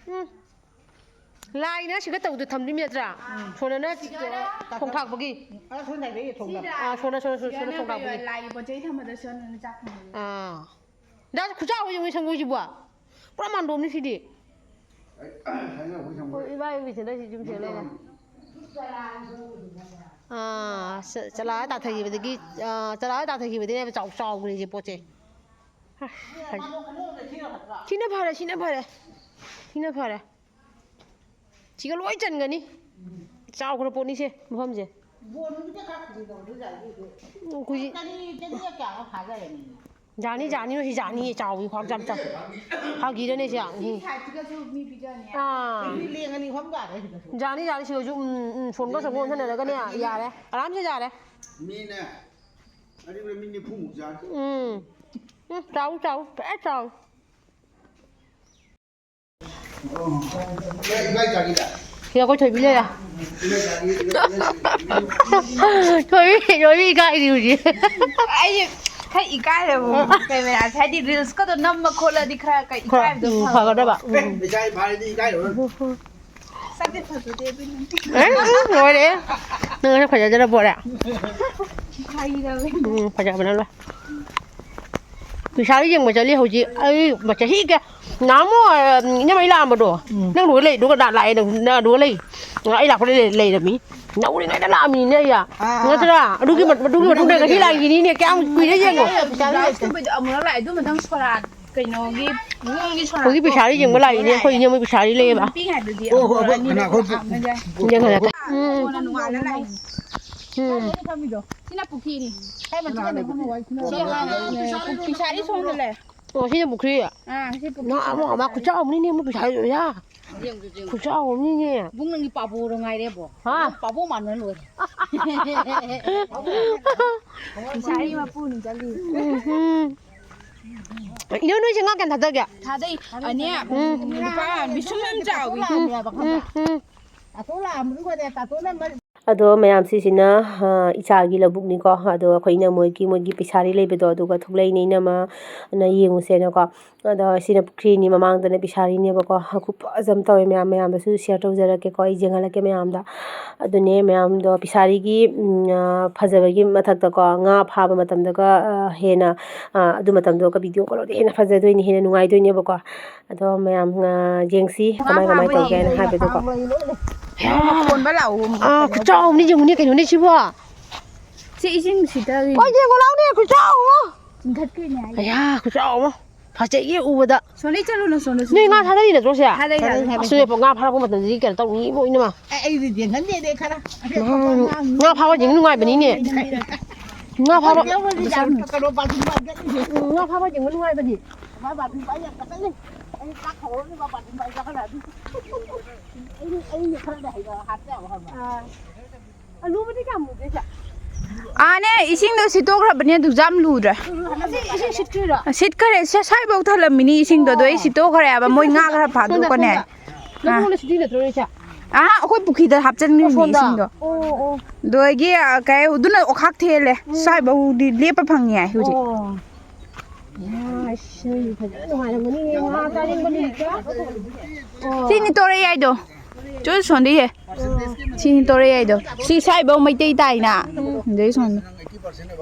ꯎꯝ꯫ ꯂꯥꯏꯅ ꯁꯤꯒ ꯇꯧꯗ ꯊꯝꯗꯣꯏ ꯅꯠꯇ꯭ꯔꯥ? ꯎꯝ꯫ ꯁꯣꯅꯅ ꯁꯤꯒ ꯊꯣꯡ ꯊꯥꯛꯄꯒꯤ꯫ ꯑ, ꯁꯣꯝꯗ ꯂꯩꯌꯦ, ꯊꯣꯡꯗ꯫ ꯑ, ꯁꯣꯅ, ꯁꯣꯅ, ꯁꯣꯅ, ꯁꯣꯅ ꯊꯣꯡ ꯊꯥꯛꯄꯒꯤ꯫ ꯂꯥꯏꯒꯤ ꯄꯣꯠ ꯆꯩ ꯊꯝꯕꯗ ꯁꯣꯅꯅ ꯆꯥꯛ ꯊꯣꯡꯕꯒꯤ꯫ ꯑꯥ꯫ ꯗꯥ ꯈꯨꯆꯥꯎ ꯑꯃ ꯌꯦꯡꯉꯨ ꯁꯪꯒꯣꯏꯁꯤꯕꯨ꯫ ꯄꯨꯔꯥ ꯃꯥꯟꯗꯣꯝꯅꯤ ꯁꯤꯗꯤ꯫ ꯑꯩ, ꯍꯥꯏꯅ ꯑꯩꯈꯣꯏ ꯁꯪꯒꯣꯏ꯫ ꯍꯣꯏ, ꯏꯕꯥ ꯏꯕꯤꯁꯤꯅ ꯁꯤ ꯌꯨꯝ ꯁꯦꯡꯅ ꯂꯩꯔꯦ꯫ ꯑꯥ, ꯆ-, ꯆꯂꯥ ꯇꯥꯊꯈꯤꯕꯗꯒꯤ, ꯑꯥ, ꯆꯂꯥ ꯇꯥꯊꯈꯤꯕꯗꯒꯤꯅꯦꯕ ꯆꯥꯎ-, ꯆꯥꯎꯈ꯭ꯔꯤꯁꯦ ꯄꯣꯠꯁꯦ꯫ ꯁꯤꯅ ꯐꯔꯦ, ꯁꯤꯅ ꯐꯔꯦ꯫ ꯁꯤꯅ ꯐꯔꯦ꯫ ꯁꯤꯒ ꯂꯣꯏ ꯆꯟꯒꯅꯤ꯫ ꯆꯥꯎꯈ꯭ꯔ ꯄꯣꯠꯅꯤꯁꯦ ꯃꯐꯝꯁꯦ꯫ ꯕꯣꯟꯗꯨꯗꯤ ꯈꯔ ꯈꯨꯗꯤ ꯇꯧꯔꯗꯤ ꯌꯥꯏ ꯑꯗꯨ꯫ ꯎꯝ, ꯈꯨꯖꯤ-, ꯀꯔꯤ, ꯀꯔꯤ ꯀꯌꯥꯅꯣ ꯐꯥꯖꯔꯅꯤ꯫ ꯌꯥꯅꯤ, ꯌꯥꯅꯤ, ꯁꯤ ꯌꯥꯅꯤ, ꯆꯥꯎꯏ, ꯈ꯭ꯋꯥꯡ ꯌꯥꯝ ꯆꯥꯎ-, ꯐꯥꯒꯤꯔꯅꯦ ꯁꯤ? ꯁꯤ ꯎꯝ꯫ Side ꯁꯤꯒꯁꯨ ꯃꯤ ꯄꯤꯖꯅꯤ꯫ ꯑꯥ꯫ ꯃꯤ ꯂꯦꯡꯉꯅꯤ ꯐꯝ ꯇꯥꯔꯦ ꯁꯤꯗꯁꯨ꯫ ꯌꯥꯅꯤ, ꯌꯥꯅꯤ, ꯁꯤꯗꯁꯨ, ꯎꯝ, ꯎꯝ, ꯁꯣꯝꯒ ꯁꯣꯝꯒ ꯑꯣꯟꯁꯤꯟꯅꯔꯒꯅꯦ, ꯌꯥꯔꯦ꯫ ꯑꯔꯥꯝꯁꯦ ꯌꯥꯔꯦ꯫ ꯃꯤꯅꯦ꯫ ꯑꯗꯨꯒ ꯃꯤ ꯅꯤꯐꯨꯃꯨꯛ ꯆꯥꯅꯤ꯫ ꯎꯝ꯫ ꯎꯝ, ꯆꯥꯎ, ꯆꯥꯎ, ꯐꯖ ꯆꯥꯎ꯫ ꯏꯕꯥꯏ ꯆꯥꯒꯤꯗ꯫ ꯁꯤ ꯑꯩꯈꯣꯏ ꯊꯣꯏꯕꯤ ꯂꯩꯔꯦ꯫ ꯏꯕꯥꯏ ꯆꯥꯒꯤ-, ꯏꯕꯥꯏ ꯆꯥꯒꯤ-, ꯊꯣꯏꯕꯤ, ꯊꯣꯏꯕꯤ ꯏꯀꯥꯏꯔꯤ ꯍꯧꯖꯤꯛ꯫ ꯑꯩ ꯈꯔ ꯏꯀꯥꯏꯔꯦꯕ ꯀꯦꯃꯦꯔꯥꯁꯦ, ꯍꯥꯏꯗꯤ reels ꯀꯗꯣ ꯅꯝꯃ ꯈꯣꯠꯂꯗꯤ ꯈꯔ ꯀꯩ ꯈꯔ, ꯏꯀꯥꯏꯕꯗꯣ ꯎꯝ, ꯐꯕ꯫ ꯐꯒꯗꯕ꯫ ꯎꯝ꯫ ꯏꯀꯥꯏ ꯐꯥꯔꯗꯤ ꯏꯀꯥꯏꯔꯨꯔꯅꯨ꯫ ꯁꯛꯇꯤ ꯐꯖꯗꯦ ꯑꯗꯨꯅ꯫ ꯑꯦ, ꯎꯝ, ꯂꯣꯏꯔꯦ꯫ ꯅꯪ ꯉꯁꯤ ꯐꯖꯗꯅ ꯄꯣꯔꯦ꯫ ꯐꯥꯒꯤ ꯇꯧꯕꯅꯤ꯫ ꯎꯝ, ꯐꯖꯕꯅ ꯂꯣꯏ꯫ ꯄꯩꯁꯥꯒꯤ ꯌꯦꯡꯕ ꯆꯠꯂꯤ ꯍꯧꯖꯤꯛ꯫ ꯑꯩ ꯆꯍꯤ ꯀꯌꯥ, ꯅꯍꯥꯟꯃꯨꯛ, ꯑ, ꯏꯅꯝꯃ ꯑꯩ ꯂꯥꯛꯑꯝꯕꯗꯣ, ꯎꯝ꯫ ꯅꯪ ꯑꯗꯨꯒ ꯂꯩ, ꯑꯗꯨꯒ ꯂꯥꯛꯑꯦ, ꯅꯪ, ꯅꯪ ꯑꯗꯨꯒ ꯂꯩ꯫ ꯑꯩ ꯂꯥꯛꯄꯗ ꯂꯩ-, ꯂꯩꯔꯝꯃꯤ꯫ ꯅꯧꯔꯤꯉꯩꯗ ꯂꯥꯛꯑꯝꯃꯤꯅꯦ ꯑꯩ꯫ ꯑꯥ, ꯑꯥ꯫ ꯅꯠꯇ꯭ꯔꯥ? ꯑꯗꯨꯒꯤ ꯃ-, ꯑꯗꯨꯒꯤ ꯃꯇꯨꯡꯗ ꯉꯁꯤ ꯂꯥꯛꯏꯅꯤꯅꯦ, ꯀꯌꯥꯝ ꯀꯨꯏꯔꯦ ꯌꯦꯡꯉꯣ꯫ ꯄꯩꯁꯥ ꯂꯩꯇꯦ꯫ ꯑꯃꯨꯔꯛ ꯂꯥꯛꯑꯦ, ꯑꯗꯨ ꯃꯊꯪ ꯁꯣꯔꯥꯠ ꯀꯩꯅꯣꯒꯤ, ꯏꯕꯨꯡꯒꯤ ꯁꯣꯔꯥꯠꯇꯣ꯫ ꯍꯧꯖꯤꯛ ꯄꯩꯁꯥꯗꯤ ꯌꯦꯡꯕ ꯂꯥꯛꯏꯅꯦ, ꯑꯩꯈꯣꯏ ꯏꯅꯝꯃꯒꯤ ꯄꯩꯁꯥꯗꯤ ꯂꯩꯌꯦꯕ꯫ ꯄꯤꯛꯏꯉꯩꯗꯗꯤ ꯑꯣ, ꯍꯣꯏ, ꯍꯣꯏ, ꯑꯃꯨꯔꯛ ꯑꯅꯤꯔꯛ ꯀꯅꯥ, ꯑꯩꯈꯣꯏ ꯄꯨ-, ꯍꯥꯞꯅꯗꯦ꯫ ꯄꯨ-, ꯌꯦꯡꯍꯜꯂꯦ꯫ ꯎꯝ꯫ ꯀꯣꯟꯅ ꯅꯣꯡꯉꯥꯜꯂ ꯂꯥꯛꯏꯅꯦ꯫ ꯎꯝ꯫ ꯁꯤꯅ ꯄꯨꯈ꯭ꯔꯤꯅꯤ꯫ ꯁꯤ ꯍꯥꯟꯅ, ꯄꯤꯁꯥꯔꯤ ꯁꯣꯝꯗ ꯂꯩ꯫ ꯑꯣ, ꯁꯤꯅ ꯄꯨꯈ꯭ꯔꯤ? ꯑꯥ, ꯁꯤ ꯄꯨꯈ꯭ꯔꯤ ꯅꯪ ꯑꯃꯨꯛ ꯁꯤꯗ ꯃꯥ ꯂꯩ꯫ ꯈꯨꯠꯆꯥꯎ ꯑꯃꯅꯤꯅꯦ, ꯃꯣꯏ ꯄꯩꯁꯥ ꯌꯥ꯫ ꯈꯨꯆꯥꯎ ꯑꯃꯅꯤꯅꯦ꯫ ꯏꯕꯨꯡ, ꯅꯪꯒꯤ ꯄꯥꯕꯣꯔ ꯉꯥꯏꯔꯦꯕꯣ꯫ ꯍꯥ? ꯄꯥꯕꯣ ꯃꯥꯟꯅ ꯂꯣꯏꯔꯦ꯫ ꯄꯩꯁꯥꯒꯤ ꯃꯄꯨꯅꯤ ꯆꯠꯂꯤ꯫ ꯎꯝ꯫ ꯏꯅꯦ, ꯅꯣꯏꯁꯦ ꯉꯥ ꯀꯌꯥꯝ ꯊꯥꯗꯒꯦ? ꯊꯥꯗꯩ꯫ ꯑꯅꯦ, ꯎꯝ꯫ ꯂꯨꯄꯥ ꯕꯤꯁꯨꯝ ꯌꯥꯝ ꯆꯥꯎꯋꯤ꯫ ꯎꯝ, ꯎꯝ꯫ ꯑꯗꯣ ꯃꯌꯥꯝ ꯁꯤꯁꯤꯅ, ꯑ, ꯏꯆꯥꯒꯤ ꯂꯧꯕꯨꯛꯅꯤꯀꯣ꯫ ꯑꯗꯣ ꯑꯩꯈꯣꯏ ꯏꯅꯝꯃꯣꯏꯒꯤ, ꯃꯣꯏꯒꯤ ꯄꯤꯁꯥꯔꯤ ꯂꯩꯕꯗꯣ, ꯑꯗꯨꯒ ꯊꯣꯛꯂꯛꯏꯅꯦ ꯏꯅꯝꯃꯅ ꯌꯦꯡꯉꯨꯁꯦꯅꯀꯣ꯫ ꯑꯗꯣ ꯁꯤꯅ ꯄꯨꯈ꯭ꯔꯤꯅꯤ, ꯃꯃꯥꯡꯗꯅ ꯄꯤꯁꯥꯔꯤꯅꯦꯕꯀꯣ꯫ ꯈꯨꯐꯖ ꯑꯃ ꯇꯧꯋꯦ ꯃꯌꯥꯝ, ꯃꯌꯥꯝꯗꯁꯨ share ꯇꯧꯖꯔꯛꯀꯦꯀꯣ, ꯑꯩ ꯌꯦꯡꯍꯜꯂꯛꯀꯦ ꯃꯌꯥꯝꯗ꯫ ꯑꯗꯨꯅꯦ ꯃꯌꯥꯝꯗꯣ ꯄꯤꯁꯥꯔꯤꯒꯤ, ꯎꯝ, ꯑ, ꯐꯖꯕꯒꯤ ꯃꯊꯛꯇꯀꯣ, ꯉꯥ ꯐꯥꯕ ꯃꯇꯝꯗꯒ, ꯑ, ꯍꯦꯟꯅ, ꯑ, ꯑꯗꯨ ꯃꯇꯝꯗꯣꯒ video ꯀꯣꯜꯗꯤ ꯍꯦꯟꯅ ꯐꯖꯗꯣꯏꯅꯤ, ꯍꯦꯟꯅ ꯅꯨꯡꯉꯥꯏꯗꯣꯏꯅꯦꯕꯀꯣ꯫ ꯑꯗꯣ ꯃꯌꯥꯝ, ꯑ, ꯌꯦꯡꯁꯤ ꯀꯃꯥꯏ ꯀꯃꯥꯏ ꯇꯧꯒꯦ ꯍꯥꯏꯅ ꯍꯥꯏꯕꯗꯣꯀꯣ꯫ ꯀꯣꯟꯕ ꯂꯥꯛꯑꯣ꯫ ꯑꯥ, ꯈꯨꯆꯥꯎ ꯑꯃꯅꯤ ꯌꯦꯡꯉꯨꯅꯦ, ꯀꯩꯅꯣꯅꯦ ꯁꯤꯕꯣ? ꯁꯤ ꯏꯁꯤꯡ ꯁꯤꯠꯇꯔꯤ꯫ ꯍꯣꯏ, ꯌꯦꯡꯉꯣ ꯂꯥꯎꯅꯦ, ꯈꯨꯆꯥꯎ ꯑꯃ꯫ ꯆꯤꯡꯈꯠꯈ꯭ꯔꯤꯅꯦ ꯍꯥꯏꯁꯦ꯫ ꯑꯌꯥ, ꯈꯨꯆꯥꯎ ꯑꯃ꯫ ꯐꯖꯩꯌꯦ ꯎꯕꯗ꯫ ꯁꯣꯝꯗꯩ ꯆꯠꯂꯨꯅ, ꯁꯣꯝꯗ ꯅꯣꯏ ꯉꯥ ꯊꯥꯗꯔꯤ ꯅꯠꯇ꯭ꯔꯣ ꯁꯦ? ꯊꯥꯗꯩ, ꯊꯥꯗꯩ꯫ ꯑꯁ, ꯅꯣꯏ ꯉꯥ ꯐꯥꯔꯛꯄ ꯃꯇꯝꯗꯗꯤ ꯀꯩꯅꯣ ꯇꯧꯅꯤꯕꯣ, ꯏꯅꯝꯃ꯫ ꯑꯦ, ꯑꯩꯗꯤ ꯌꯦꯡꯍꯟꯗꯦꯅꯦ ꯈꯔ꯫ ꯎꯝ, ꯉꯥ ꯐꯥꯕ ꯌꯦꯡ ꯅꯨꯡꯉꯥꯏꯕꯅꯤꯅꯦ꯫ ꯉꯥ ꯐꯥꯕ꯫ ꯀꯩꯅꯣ ꯕꯥꯖꯤ ꯕꯥꯖꯤ꯫ ꯎꯝ, ꯉꯥ ꯐꯥꯕ ꯌꯦꯡꯕ ꯅꯨꯡꯉꯥꯏꯕꯅꯤ꯫ ꯃꯥ ꯕꯥꯖꯤ ꯕꯥꯖꯤ ꯌꯥꯝ ꯀꯠꯀꯜꯂꯤ꯫ ꯑꯩ ꯆꯥꯛ ꯊꯣꯡꯉꯅꯤ, ꯃꯥ ꯕꯥꯖꯤ ꯕꯥꯖꯤ ꯆꯥꯈꯠꯂꯛꯑꯗꯤ꯫ ꯑꯩ, ꯑꯩ ꯈꯔꯗꯤ ꯍꯩꯕ ꯍꯥꯞꯄ ꯌꯥꯕ ꯈꯔ꯫ ꯑꯥ꯫ ꯑꯂꯨꯕꯨꯗꯤ ꯀꯌꯥꯝ ꯃꯨꯒꯦ ꯏꯆꯦ? ꯑꯥꯅꯦ, ꯏꯁꯤꯡꯗꯣ ꯁꯤꯠꯇꯣꯛꯈ꯭ꯔꯕꯅꯦ, ꯑꯗꯨ ꯌꯥꯝ ꯂꯨꯗ꯭ꯔꯦ꯫ ꯑꯁꯤ ꯏꯁꯤꯡ ꯁꯤꯠꯈ꯭ꯔꯤꯔꯣ? ꯁꯤꯠꯈꯔꯦ, ꯁ-, ꯁ꯭ꯋꯥꯏꯐꯧ ꯊꯜꯂꯝꯃꯤꯅꯤ ꯏꯁꯤꯡꯗꯣ, ꯑꯗꯣ ꯑꯩ ꯁꯤꯠꯇꯣꯛꯈ꯭ꯔꯦ ꯍꯥꯏꯕ, ꯃꯣꯏ ꯉꯥ ꯈꯔ ꯁꯣꯝꯗ, ꯐꯥꯗꯣꯛꯀꯅꯦ꯫ ꯁꯣꯝꯗ꯫ ꯑꯥ꯫ ꯅꯪꯉꯣꯟꯗ ꯁꯤꯠꯂꯤ ꯅꯠꯇ꯭ꯔꯣ ꯏꯆꯦ? ꯑꯥ, ꯑꯩꯈꯣꯏ ꯄꯨꯈ꯭ꯔꯤꯗ ꯍꯥꯞꯆꯤꯟꯈ꯭ꯔꯤꯅꯤ ꯑꯣ, ꯁꯣꯝꯗ꯫ ꯏꯁꯤꯡꯗꯣ꯫ ꯑꯣ, ꯑꯣ꯫ ꯑꯗꯨꯒꯤ, ꯑ, ꯀꯩ, ꯑꯗꯨꯅ ꯑꯣꯈꯥꯛ ꯊꯦꯜꯂꯦ꯫ ꯎꯝ꯫ ꯁ꯭ꯋꯥꯏꯐꯧꯗꯤ ꯂꯦꯞꯄ ꯐꯪꯉꯤ ꯍꯥꯏ ꯍꯧꯖꯤꯛ꯫ ꯑꯣ꯫ ꯑꯁ, ꯅꯣꯏ ꯐꯖꯅ ꯅꯨꯡꯉꯥꯏꯔꯝꯒꯅꯤꯅꯦ, ꯉꯥ ꯆꯥꯅꯤꯡꯕ ꯅꯨꯃꯤꯠꯇ꯫ ꯑꯣ꯫ ꯁꯤꯅꯤ ꯇꯣꯔꯩ ꯍꯥꯏꯗꯣ꯫ ꯆꯨ ꯁꯣꯟꯗꯤꯌꯦ꯫ ꯁꯤꯅꯤ ꯇꯣꯔꯩ ꯍꯥꯏꯗꯣ꯫ ꯁꯤ ꯁ꯭ꯋꯥꯏꯐꯧ ꯃꯩꯇꯩ ꯇꯥꯏꯅ꯫ ꯑꯗꯩ ꯁꯣꯝꯗ꯫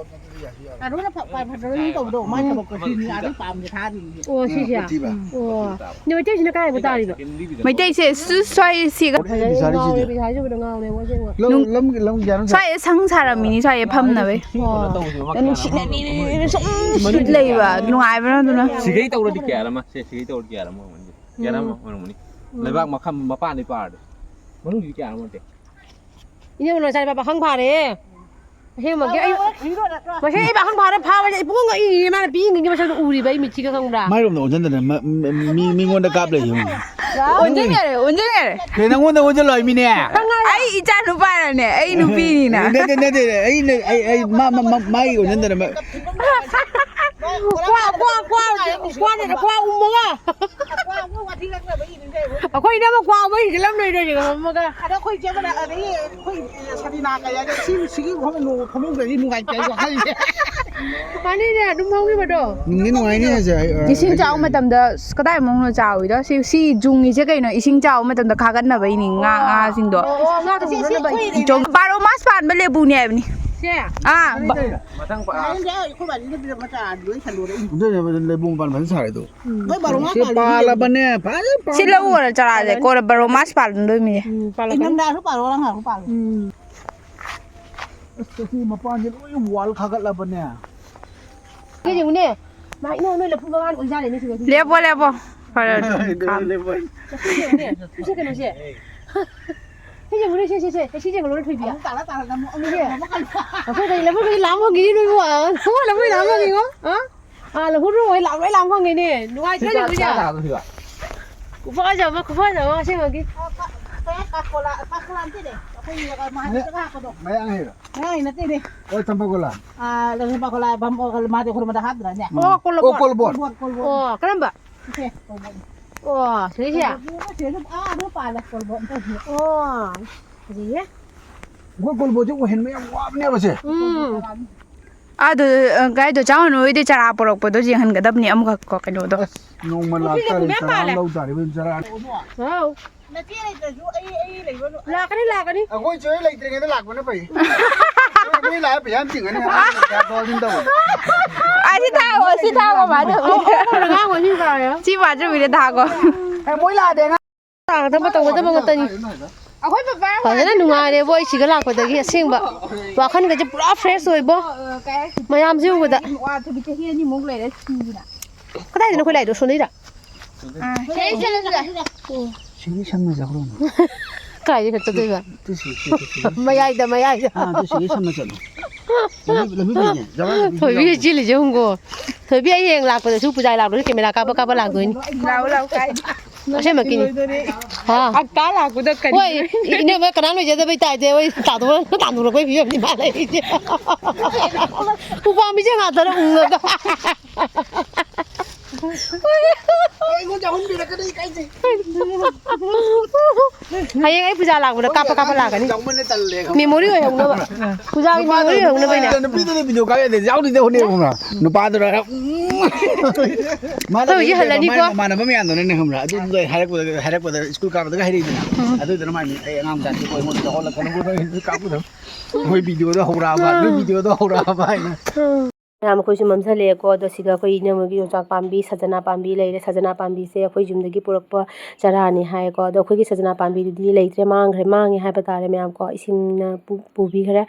ꯑꯔꯨꯅ ꯐ-, ꯐ-, ꯐꯖꯅ ꯇꯧꯕꯗꯣ, ꯃꯥꯏ ꯊꯕꯛꯇꯣ ꯁꯤꯅꯤ, ꯑꯥꯗꯩ ꯄꯥꯝꯗꯦ ꯊꯥꯔꯤꯅꯤ꯫ ꯑꯣ, ꯁꯤꯁꯦ? ꯑꯣ꯫ ꯅꯣꯏ ꯃꯩꯇꯩꯁꯤꯅ ꯀꯥꯏꯕꯨ ꯇꯥꯔꯤꯕ? ꯃꯩꯇꯩꯁꯦ ꯁꯨ-, ꯁ꯭ꯋꯥꯏ ꯁꯤꯒ꯫ ꯐꯖꯅ ꯉꯥꯎꯔꯦ, ꯄꯩꯁꯥꯁꯤꯕꯨꯗ ꯉꯥꯎꯔꯦ, ꯃꯣꯏꯁꯦ꯫ ꯂꯧ-, ꯂꯝ, ꯂꯝ ꯀꯌꯥꯅꯣ ꯁꯥꯏ? ꯁ꯭ꯋꯥꯏꯗ ꯁꯪ ꯁꯥꯔꯝꯃꯤꯅꯤ, ꯁ꯭ꯋꯥꯏꯗ ꯐꯝꯅꯕꯩ꯫ ꯅꯨꯡꯁꯤꯠꯅ ꯅꯤꯅꯤ ꯅꯤꯅꯤ ꯁꯨꯝ ꯁꯤꯠ ꯂꯩꯕ꯫ ꯅꯨꯡꯉꯥꯏꯕ꯭ꯔꯥ ꯑꯗꯨꯅ? ꯁꯤꯒꯩ ꯇꯧꯔꯗꯤ ꯀꯌꯥꯔ ꯑꯃ? ꯁꯦ, ꯁꯤꯒꯩ ꯇꯧꯔꯗꯤ ꯀꯌꯥꯔ ꯑꯃ ꯑꯣꯏꯔꯝꯒꯅꯤ? ꯀꯌꯥꯔ ꯑꯃ ꯎꯝ꯫ ꯑꯣꯏꯔꯝꯒꯅꯤ? ꯎꯝ꯫ ꯂꯩꯕꯥꯛ ꯃꯈꯥ ꯃꯄꯥꯟꯗꯩ ꯄꯥꯔꯗꯤ꯫ ꯃꯅꯨꯡꯗꯤ ꯀꯌꯥꯔ ꯑꯃ ꯅꯠꯇꯦ꯫ ꯏꯅꯦ ꯎꯅ ꯆꯥꯏꯕ ꯄꯥꯈꯪ ꯐꯥꯔꯦ꯫ ꯑꯁꯦꯡꯕꯒꯤ ꯑꯩ, ꯃꯁꯤ ꯑꯩ ꯄꯥꯈꯪ ꯐꯥꯔꯦ ꯐꯥꯕꯁꯦ ꯏꯄꯨꯡ ꯉꯛꯏꯅꯦ, ꯃꯥꯅ ꯄꯤꯛꯏꯉꯩꯒꯤ ꯃꯁꯛꯇꯣ ꯎꯔꯤꯕ ꯑꯩ ꯃꯤꯠꯁꯤꯒ ꯈꯪꯕ꯭ꯔꯥ? ꯃꯥꯏꯔꯣꯝꯗ ꯑꯣꯟꯁꯤꯟꯗꯅ ꯃ-, ꯃ-, ꯃꯤ, ꯃꯤꯉꯣꯟꯗ ꯀꯥꯞ ꯂꯩ ꯌꯦꯡꯉꯨ꯫ ꯑꯣꯟꯁꯤꯟꯈꯔꯦ, ꯑꯣꯟꯁꯤꯟꯈꯔꯦ꯫ ꯀꯩ, ꯅꯪꯉꯣꯟꯗ ꯑꯣꯟꯁꯤꯜꯂꯣ ꯍꯥꯏꯃꯤꯅꯦ? ꯑꯩ ꯏꯆꯥ ꯅꯨꯄꯥꯅꯅꯦ, ꯑꯩ ꯅꯨꯄꯤꯅꯤꯅ꯫ ꯅꯠꯇꯦ, ꯅꯠꯇꯦ, ꯑꯩꯅ, ꯑꯩ, ꯑꯩ, ꯃꯥ, ꯃꯥ, ꯃꯥ, ꯃꯥꯒꯤ ꯑꯣꯟꯁꯤꯟꯗꯅ ꯃꯥ-, ꯀ꯭ꯋꯥ, ꯀ꯭ꯋꯥ, ꯀ꯭ꯋꯥ, ꯀ꯭ꯋꯥ, ꯀ꯭ꯋꯥ ꯎꯝꯃꯒ꯫ ꯑꯩꯈꯣꯏꯅ ꯑꯃ ꯀ꯭ꯋꯥ ꯑꯃ ꯏꯟꯁꯤꯜꯂꯝꯗꯣꯏꯅꯦ ꯉꯝꯃꯒ꯫ ꯑꯗꯣ ꯑꯩꯈꯣꯏ ꯆꯦ ꯑꯃꯅ ꯑꯗꯒꯤ ꯑꯩꯈꯣꯏ ꯁꯕꯤꯅꯥ ꯀꯩ ꯍꯥꯏꯒꯦ? ꯁꯤ, ꯁꯤꯒꯤ ꯐꯃꯨꯡ, ꯐꯃꯨꯡꯗꯗꯤ ꯅꯨꯡꯉꯥꯏꯇꯦ ꯍꯥꯏꯁꯦ꯫ ꯃꯥꯅꯤꯅꯦ, ꯑꯗꯨꯝ ꯍꯧꯈꯤꯕꯗꯣ꯫ ꯅꯨꯡꯗꯤ ꯅꯨꯡꯉꯥꯏꯅꯤ ꯍꯥꯏꯁꯦ, ꯑꯩ, ꯏꯁꯤꯡ ꯑꯩ, ꯆꯥꯎꯕ ꯃꯇꯝꯗ ꯑꯁ ꯀꯗꯥꯏ ꯃꯑꯣꯡꯅꯣ ꯆꯥꯎꯋꯤꯗꯣ? ꯁꯤ, ꯁꯤ ꯖꯨꯡꯉꯤꯁꯦ ꯀꯩꯅꯣ? ꯏꯁꯤꯡ ꯆꯥꯎꯕ ꯃꯇꯝꯗ ꯈꯥꯒꯠꯅꯕꯩꯅꯤ, ꯉꯥ, ꯉꯥꯁꯤꯡꯗꯣ꯫ ꯑꯣ, ꯑꯣ, ꯉꯥ ꯊꯣꯡꯕ ꯅꯕꯩ꯫ ꯏꯆꯣ-, ꯕꯥꯔꯣ ꯃꯥꯁ ꯄꯥꯟꯕ ꯂꯦꯕꯨꯅꯦ ꯍꯥꯏꯕꯅꯤ꯫ ꯁꯦ? ꯑꯥ, ꯕ-, ꯃꯊꯪ ꯄ-, ꯑꯩꯈꯣꯏ ꯕꯥꯖꯤꯅ ꯄꯤꯔꯛꯄ ꯆꯥꯔꯗꯤ ꯂꯣꯏ ꯁꯟꯗꯣꯔꯛꯏ꯫ ꯑꯗꯨꯅꯦ, ꯂꯩꯕꯨꯡ ꯄꯥꯟꯕ ꯐꯖꯅ ꯁꯥꯔꯦ ꯑꯗꯣ꯫ ꯎꯝ꯫ ꯅꯣꯏ ꯕꯥꯔꯣ ꯃꯥꯁ ꯁꯤ ꯄꯥꯜꯂꯗꯤ ꯄꯥꯜꯂꯕꯅꯦ, ꯐꯖꯅ ꯁꯤ ꯄꯥꯜꯂꯦ꯫ ꯂꯧ ꯑꯣꯏꯔ ꯆꯥꯔꯁꯦ, ꯀꯣꯟꯅ ꯕꯥꯔꯣ ꯃꯥꯁ ꯄꯥꯜꯂꯗꯣꯏꯃꯤꯅꯦ꯫ ꯎꯝ, ꯄꯥꯜꯂꯛꯀꯅꯤ꯫ ꯏꯪꯊꯝꯊꯥꯁꯨ ꯄꯥꯜꯂꯣ, ꯂꯪꯊꯥꯁꯨ ꯄꯥꯜꯂꯣ꯫ ꯎꯝ꯫ ꯑꯁ, ꯁꯤ ꯃꯄꯥꯟꯁꯦ ꯂꯣꯏ ꯋꯥꯜ ꯈꯥꯒꯠꯂꯕꯅꯦ꯫ ꯁꯤ ꯌꯦꯡꯉꯨꯅꯦ꯫ ꯃꯥ, ꯏꯃꯥ, ꯅꯣꯏ ꯂꯐꯨ ꯃꯉꯥꯅ ꯑꯣꯏꯖꯥꯠꯂꯦꯅꯦ ꯁꯤꯕꯣ꯫ ꯂꯦꯞꯄꯣ, ꯂꯦꯞꯄꯣ꯫ ꯐꯔꯦ, ꯑꯗꯨꯝ ꯈꯥꯝ-, ꯂꯦꯞꯄꯣ꯫ ꯂꯐꯨ ꯌꯦꯡꯉꯨꯅꯦ꯫ ꯁꯤ ꯀꯩꯅꯣꯁꯦ꯫ ꯁꯤ ꯌꯦꯡꯉꯨꯅꯦ, ꯁꯦ, ꯁꯦ, ꯁꯦ꯫ ꯁꯤ ꯌꯦꯡꯉꯨꯅꯦ, ꯊꯣꯏꯕꯤ꯫ ꯑꯃꯨꯛ ꯇꯥꯔ ꯇꯥꯔ ꯅꯝꯃꯣ꯫ ꯑꯃꯨꯛ ꯁꯦ꯫ ꯅꯝꯃꯣ ꯀꯟꯅ꯫ ꯂꯐꯨ ꯀꯩ, ꯂꯐꯨ ꯀꯩ ꯂꯥꯝ ꯐꯪꯈꯤꯅꯤ ꯅꯣꯏꯕꯨ꯫ ꯑ, ꯂꯐꯨ ꯂꯥꯝ ꯐꯪꯉꯤꯉꯣ꯫ ꯑ? ꯑꯥ, ꯂꯐꯨ ꯂꯣꯏ ꯂꯥꯝ, ꯂꯣꯏ ꯂꯥꯝ ꯐꯪꯉꯤꯅꯦ꯫ ꯅꯨꯡꯉꯥꯏꯇ꯭ꯔꯣ ꯁꯤ ꯆꯥ-, ꯌꯦꯡꯉꯨꯁꯦ? ꯆꯥ ꯇꯥꯕ ꯁꯤꯒ? ꯈꯨꯐꯖ ꯑꯃ, ꯈꯨꯐꯖ ꯑꯃ ꯑꯁꯦꯡꯕꯒꯤ꯫ ꯑ, ꯀ-, ꯀ-, ꯀꯥꯀꯣꯂꯥ, ꯀꯥꯀꯣꯂꯥ ꯅꯠꯇꯦꯅꯦ꯫ ꯑꯩꯈꯣꯏꯒꯤ ꯃꯍꯥꯖꯤꯠꯇꯒ ꯍꯥꯞꯄꯗꯣ꯫ ꯃꯌꯥꯡ ꯍꯩꯔꯣ? ꯃꯌꯥꯡ ꯍꯩ ꯅꯠꯇꯦꯅꯦ꯫ ꯑꯣ, ꯆꯝꯄ ꯀꯣꯂꯥ꯫ ꯑꯥ, ꯂꯝꯐꯦꯜ ꯄꯥꯈꯠꯂ ꯕꯝ-, ꯑꯣ, ꯃꯥꯗꯤ ꯈꯨꯔꯨꯝꯕꯗ ꯍꯥꯞꯇ꯭ꯔꯅꯦ? ꯑꯣ, ꯀꯣꯂꯕꯣꯠ꯫ ꯑꯣ, ꯀꯣꯂꯕꯣꯠ꯫ ꯀꯣꯜꯕꯣꯠ, ꯀꯣꯜꯕꯣꯠ꯫ ꯑꯣ, ꯀꯔꯝꯕ? ꯁꯦ, ꯀꯣꯜꯕꯣꯠ꯫ ꯑꯣ, ꯁꯤꯗꯩꯁꯦ? ꯀꯣꯜꯕꯣꯠ ꯁꯤꯗꯩꯁꯦ, ꯑꯥ, ꯑꯗꯨ ꯄꯥꯜꯂꯦ, ꯀꯣꯜꯕꯣꯠ ꯑꯝꯇ ꯍꯦꯛ꯫ ꯑꯣ, ꯐꯖꯩꯌꯦ꯫ ꯑꯩꯈꯣꯏ ꯀꯣꯜꯕꯣꯠꯁꯦ ꯑꯣꯏꯍꯟꯕ ꯌꯥꯝ ꯋꯥꯕꯅꯦꯕ ꯁꯦ꯫ ꯎꯝ꯫ ꯑꯗꯨ, ꯑ, ꯀꯥꯏꯗꯣ ꯆꯥꯎꯍꯟ ꯍꯣꯏꯗꯤ ꯆꯔꯥ ꯄꯨꯔꯛꯄꯗꯣ ꯌꯦꯡꯍꯟꯒꯗꯕꯅꯤ ꯑꯃꯈꯛ ꯀꯣ, ꯀꯩꯅꯣꯗꯣ꯫ ꯑꯁ, ꯅꯣꯡꯃ ꯁꯤ ꯂꯥꯛꯇꯥꯔꯦ, ꯂꯦꯕꯨ ꯃꯌꯥꯝ ꯆꯔꯥ ꯄꯥꯜꯂꯦ꯫ ꯑꯃ ꯂꯧ ꯇꯥꯔꯦ, ꯏꯕꯦꯝ, ꯆꯔꯥ꯫ ꯋꯥꯎ꯫ ꯅꯆꯦ ꯂꯩꯇ꯭ꯔꯁꯨ ꯑꯩ, ꯑꯩ ꯂꯩꯕ ꯅꯨ-, ꯂꯥꯛꯀꯅꯤ, ꯂꯥꯛꯀꯅꯤ꯫ ꯑꯩꯈꯣꯏ ꯆꯦ ꯍꯣꯏ ꯂꯩꯇ꯭ꯔꯤꯉꯩꯗ ꯂꯥꯛꯄꯅ ꯐꯩ꯫ ꯃꯣꯏ ꯂꯥꯛꯑ ꯄꯩꯁꯥ ꯌꯥꯝ ꯇꯤꯡꯉꯅꯤ, ꯍꯥꯏꯕ ꯌꯥꯗ꯭ꯔꯣ, ꯑꯗꯨꯝ ꯇꯧꯕ꯫ ꯑꯁꯤ ꯊꯥꯒꯣ, ꯁꯤ ꯊꯥꯒꯣ, ꯃꯥ ꯇꯧꯕꯤꯗ꯫ ꯑꯉꯥꯡ ꯑꯣꯏꯁꯤꯟ ꯇꯥꯔꯦ꯫ ꯁꯤ ꯃꯥ ꯇꯧꯕꯤꯗ ꯊꯥꯒꯣ꯫ ꯑꯦ, ꯃꯣꯏ ꯂꯥꯛꯑꯗꯤ ꯑꯉꯥꯡ ꯇꯥꯒꯗꯕ ꯇꯧꯒꯗꯕ ꯉꯥꯛꯇꯅꯤ꯫ ꯑꯩꯈꯣꯏ ꯄꯄꯥ ꯐꯖꯅ ꯅꯨꯡꯉꯥꯏꯔꯦꯕꯣ, ꯑꯩ ꯁꯤꯗ ꯂꯥꯛꯄꯗꯒꯤ ꯑꯁꯦꯡꯕ ꯋꯥꯈꯜꯒꯁꯦ ꯄꯨꯔꯥ fresh ꯑꯣꯏꯕꯣ꯫ ꯃꯌꯥꯝꯁꯦ ꯎꯕꯗ꯫ ꯋꯥ ꯊꯕꯤ ꯆꯍꯤ ꯑꯅꯤꯃꯨꯛ ꯂꯩꯔ ꯁꯤꯅ꯫ ꯀꯗꯥꯏꯗꯅꯣ ꯑꯩꯈꯣꯏ ꯂꯥꯛꯏꯗꯣ? ꯁꯣꯝꯗꯩꯔ? ꯑꯥ, ꯁꯤꯗꯩ ꯆꯠꯂꯁꯤꯔ? ꯁꯤꯗꯩ ꯁꯝꯅ ꯆꯠꯈ꯭ꯔꯣ꯫ ꯀꯥꯏꯗ ꯆꯠꯇꯣꯏꯕ? ꯇꯨ ꯁꯤ, ꯁꯤ, ꯁꯤ, ꯁꯤ, ꯁꯤ꯫ ꯃꯌꯥꯏꯗ, ꯃꯌꯥꯏꯗ꯫ ꯑꯥ, ꯇꯨ ꯁꯤꯗꯩ ꯁꯝꯅ ꯆꯠꯂꯣ꯫ ꯂꯝꯕꯤ, ꯂꯝꯕꯤ ꯐꯩꯅꯦ꯫ ꯖꯒꯥ ꯂꯝꯕꯤ ꯊꯣꯏꯕꯤ ꯐꯩꯅꯦ꯫ ꯆꯦꯜꯂꯤꯁꯦ ꯍꯣꯡꯒꯣ꯫ ꯊꯣꯏꯕꯤ ꯑꯩ ꯍꯌꯦꯡ ꯂꯥꯛꯄꯗꯁꯨ ꯄꯨꯖꯥ ꯂꯥꯛꯄꯗꯁꯨ camera ꯀꯥꯞꯄ ꯀꯥꯞꯄ ꯂꯥꯛꯇꯣꯏꯅꯤ꯫ ꯂꯥꯛꯑꯣ, ꯂꯥꯛꯑꯣ, ꯀꯥꯏꯗꯦ꯫ ꯑꯁꯦꯡꯕꯀꯤꯅꯤ꯫ ꯂꯣꯏꯗꯣꯔꯦ꯫ ꯍꯥ? ꯑꯛꯀꯥ ꯂꯥꯛꯄꯗ ꯀꯔꯤ ꯍꯣꯏ, ꯏꯅꯝꯃ ꯀꯅꯥꯝ ꯂꯣꯏꯖꯗꯕꯩ ꯇꯥꯏꯞꯇ ꯍꯣꯏ ꯇꯥꯟꯊꯣꯛ-, ꯇꯥꯟꯊꯣꯔꯛꯄꯩ ꯐꯤꯕꯝꯅꯤ ꯃꯥ ꯂꯩꯔꯤꯁꯦ꯫ ꯎꯄꯥꯝꯕꯤꯁꯦ ꯉꯥꯛꯇꯅ ꯎꯪꯉꯒ꯫ ꯑꯩꯉꯣꯟꯗ ꯌꯥꯎꯍꯟꯕꯤꯔꯛꯀꯅꯨ, ꯏꯀꯥꯏꯖꯩ꯫ ꯍꯌꯦꯡ ꯑꯩ ꯄꯨꯖꯥ ꯂꯥꯛꯄꯗ ꯀꯥꯞꯄ ꯀꯥꯞꯄ ꯂꯥꯛꯀꯅꯤ꯫ ꯌꯥꯎꯃꯟꯅ ꯇꯜꯂꯦ, ꯈꯪꯕ꯭ꯔꯥ? ꯃꯦꯃꯣꯔꯤ ꯑꯣꯏꯍꯧꯅꯕ꯫ ꯄꯨꯖꯥꯒꯤ ꯅꯨꯄꯥꯗꯨꯅ ꯃꯦꯃꯣꯔꯤ ꯑꯣꯏꯍꯧꯅꯕ ꯑꯩꯅ꯫ ꯅꯨꯄꯤꯗꯨꯅ ꯚꯤꯗꯤꯑꯣ ꯀꯥꯞ ꯌꯥꯗꯦ, ꯌꯥꯎꯗ꯭ꯔꯤꯗ ꯍꯣꯠꯅꯩ, ꯈꯪꯕ꯭ꯔꯥ? ꯅꯨꯄꯥꯗꯨꯅ ꯍꯥꯏꯔ, ꯎꯝ꯫ ꯃꯥꯅ ꯍꯧꯖꯤꯛ ꯀꯩꯅꯣ ꯇꯧꯔꯤꯕ, ꯍꯜꯂꯅꯤꯀꯣ꯫ ꯃꯥꯏ ꯃꯃꯥꯟꯅꯕ ꯃꯌꯥꯝꯗꯨꯅꯅꯦ, ꯈꯪꯕ꯭ꯔꯥ? ꯑꯗꯨꯗꯣ ꯍꯥꯏꯔꯛꯄꯗ, ꯍꯥꯏꯔꯛꯄꯗ ꯁ꯭ꯀꯨꯜ ꯀꯥꯕꯗꯒ ꯍꯥꯏꯔꯛꯏꯗꯅ꯫ ꯎꯝ꯫ ꯑꯗꯨꯗꯨꯅ ꯃꯥꯅ, "ꯑꯩ ꯑꯉꯥꯡ ꯃꯆꯥꯁꯤꯕꯨ ꯑꯩꯉꯣꯟꯗ ꯂꯧꯍꯜꯂꯛꯀꯅꯨ, ꯅꯣꯏ ꯀꯥꯞꯄꯨꯗꯕ꯫ ꯃꯣꯏ ꯚꯤꯗꯤꯑꯣꯗꯣ ꯍꯧꯔꯛꯑꯕ, ꯅꯣꯏ ꯎꯝ꯫ ꯚꯤꯗꯤꯑꯣꯗꯣ ꯍꯧꯔꯛꯑꯕ" ꯍꯥꯏꯅ꯫ ꯎꯝ꯫ ꯃꯌꯥꯝ ꯑꯩꯈꯣꯏꯁꯨ ꯃꯝꯁꯤꯜꯂꯛꯑꯦꯀꯣ꯫ ꯑꯗꯣ ꯁꯤꯗ ꯑꯩꯈꯣꯏ ꯏꯅꯝꯃꯒꯤ ꯌꯣꯡꯆꯥꯛ ꯄꯥꯝꯕꯤ, ꯁꯖꯅꯥ ꯄꯥꯝꯕꯤ ꯂꯩꯔꯦ꯫ ꯁꯖꯅꯥ ꯄꯥꯝꯕꯤꯁꯦ ꯑꯩꯈꯣꯏ ꯌꯨꯝꯗꯒꯤ ꯄꯨꯔꯛꯄ ꯆꯔꯥꯅꯤ ꯍꯥꯏꯀꯣ꯫ ꯑꯗꯣ ꯑꯩꯈꯣꯏꯒꯤ ꯁꯖꯅꯥ ꯄꯥꯝꯕꯤꯗꯨꯗꯤ ꯂꯩꯇ꯭ꯔꯦ, ꯃꯥꯡꯈ꯭ꯔꯦ, ꯃꯥꯡꯉꯦ ꯍꯥꯏꯕ ꯇꯥꯔꯦ ꯃꯌꯥꯝ ꯀꯣ꯫ ꯏꯁꯤꯡꯅ ꯄꯨ-, ꯄꯨꯕꯤꯈ꯭ꯔꯦ꯫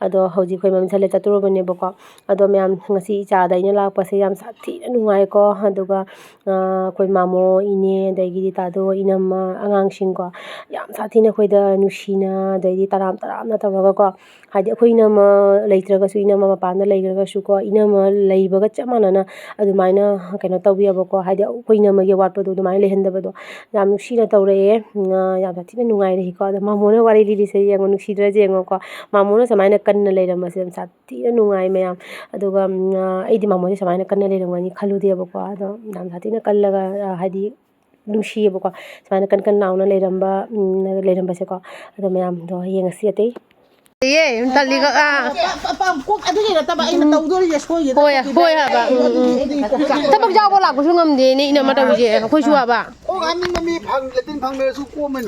ꯑꯗꯣ ꯍꯧꯖꯤꯛ ꯑꯩꯈꯣꯏ ꯃꯝꯁꯤꯜꯂꯦ ꯆꯠꯇꯣꯔꯕꯅꯦꯕꯀꯣ꯫ ꯑꯗꯣ ꯃꯌꯥꯝ ꯉꯁꯤ ꯏꯆꯥꯗ ꯑꯩꯅ ꯂꯥꯛꯄꯁꯦ ꯌꯥꯝ ꯁꯥꯊꯤꯅ ꯅꯨꯡꯉꯥꯏꯀꯣ꯫ ꯑꯗꯨꯒ, ꯑ, ꯑꯩꯈꯣꯏ ꯃꯥꯃꯣ, ꯏꯅꯦ, ꯑꯗꯒꯤꯗꯤ ꯇꯥꯗꯣ, ꯏꯅꯝꯃ, ꯑꯉꯥꯡꯁꯤꯡꯀꯣ꯫ ꯌꯥꯝ ꯁꯥꯊꯤꯅ ꯑꯩꯈꯣꯏꯗ ꯅꯨꯡꯁꯤꯅ, ꯑꯗꯩꯗꯤ ꯇꯔꯥꯝ ꯇꯔꯥꯝꯅ ꯇꯧꯔꯒꯀꯣ꯫ ꯍꯥꯏꯗꯤ ꯑꯩꯈꯣꯏ ꯏꯅꯝꯃ ꯂꯩꯇ꯭ꯔꯒꯁꯨ, ꯏꯅꯝꯃ ꯃꯄꯥꯟꯗ ꯂꯩꯈ꯭ꯔꯒꯁꯨꯀꯣ, ꯏꯅꯝꯃ ꯂꯩꯕꯒ ꯆꯞ ꯃꯥꯟꯅꯅ ꯑꯗꯨꯃꯥꯏꯅ ꯀꯩꯅꯣ ꯇꯧꯕꯤꯑꯕꯀꯣ꯫ ꯍꯥꯏꯗꯤ ꯑꯩꯈꯣꯏ ꯏꯅꯝꯃꯒꯤ ꯑꯋꯥꯠꯄꯗꯣ ꯑꯗꯨꯃꯥꯏꯅ ꯂꯩꯍꯟꯗꯕꯗꯣ ꯌꯥꯝ ꯅꯨꯡꯁꯤꯅ ꯇꯧꯔꯛꯑꯦ꯫ ꯎꯝ, ꯌꯥꯝ ꯁꯥꯊꯤꯅ ꯅꯨꯡꯉꯥꯏꯔꯛꯏꯀꯣ꯫ ꯑꯗꯣ ꯃꯥꯃꯣꯅ ꯋꯥꯔꯤ ꯂꯤꯔꯤꯁꯦ ꯌꯦꯡꯉꯣ, ꯅꯨꯡꯁꯤꯗ꯭ꯔꯁꯦ ꯌꯦꯡꯉꯣꯀꯣ꯫ ꯃꯥꯃꯣꯅ ꯁꯨꯃꯥꯏꯅ ꯀꯟꯅ ꯂꯩꯔꯝꯕꯁꯦ ꯌꯥꯝ ꯁꯥꯊꯤꯅ ꯅꯨꯡꯉꯥꯏ ꯃꯌꯥꯝ꯫ ꯑꯗꯨꯒ, ꯎꯝ, ꯑꯩꯗꯤ ꯃꯥꯃꯣꯁꯦ ꯁꯨꯃꯥꯏꯅ ꯀꯟꯅ ꯂꯩꯔꯝꯒꯅꯤ ꯈꯜꯂꯨꯗꯦꯕꯀꯣ꯫ ꯑꯗꯣ ꯌꯥꯝ ꯁꯥꯊꯤꯅ ꯀꯜꯂꯒ, ꯍꯥꯏꯗꯤ ꯅꯨꯡꯁꯤꯌꯦꯕꯀꯣ꯫ ꯁꯨꯃꯥꯏꯅ ꯀꯟ ꯀꯟ ꯂꯥꯎꯅ ꯂꯩꯔꯝꯕ, ꯎꯝ, ꯂꯩꯔꯝꯕꯁꯦꯀꯣ꯫ ꯑꯗꯣ ꯃꯌꯥꯝꯗꯣ ꯌꯦꯡꯉꯁꯤ ꯑꯇꯩ꯫ ꯂꯩꯌꯦ, ꯌꯨꯝ ꯇꯜꯂꯤꯒ, ꯑꯥ꯫ ꯄ-, ꯄ-, ꯄ-, ꯀꯣꯛ ꯑꯗꯨꯒꯤ ꯅꯠꯇꯕ ꯑꯩꯅ ꯎꯝ꯫ ꯇꯧꯗꯣꯔꯤꯁꯦ ꯁꯣꯏꯒꯦ ꯍꯣꯏ, ꯇꯧꯕꯒꯤꯅꯦ꯫ ꯍꯣꯏ ꯍꯥꯏꯕ꯫ ꯎꯝ, ꯎꯝ, ꯎꯝ꯫ ꯑꯗꯨꯒꯤ ꯀꯣꯛ ꯆꯥꯛ-, ꯊꯕꯛ ꯌꯥꯎꯕ ꯂꯥꯛꯄꯁꯨ ꯉꯝꯗꯦꯅꯦ, ꯏꯅꯝꯃ ꯇꯧꯔꯤꯁꯦ꯫ ꯑꯩꯈꯣꯏꯁꯨ ꯍꯥꯏꯕ꯫ ꯀꯣꯛ ꯍꯥꯝꯅꯤꯡꯕ ꯃꯤ ꯐꯪ-, ꯂꯦꯇꯤꯟ ꯐꯪꯗ꯭ꯔꯁꯨ ꯀꯣꯝꯃꯅꯤ꯫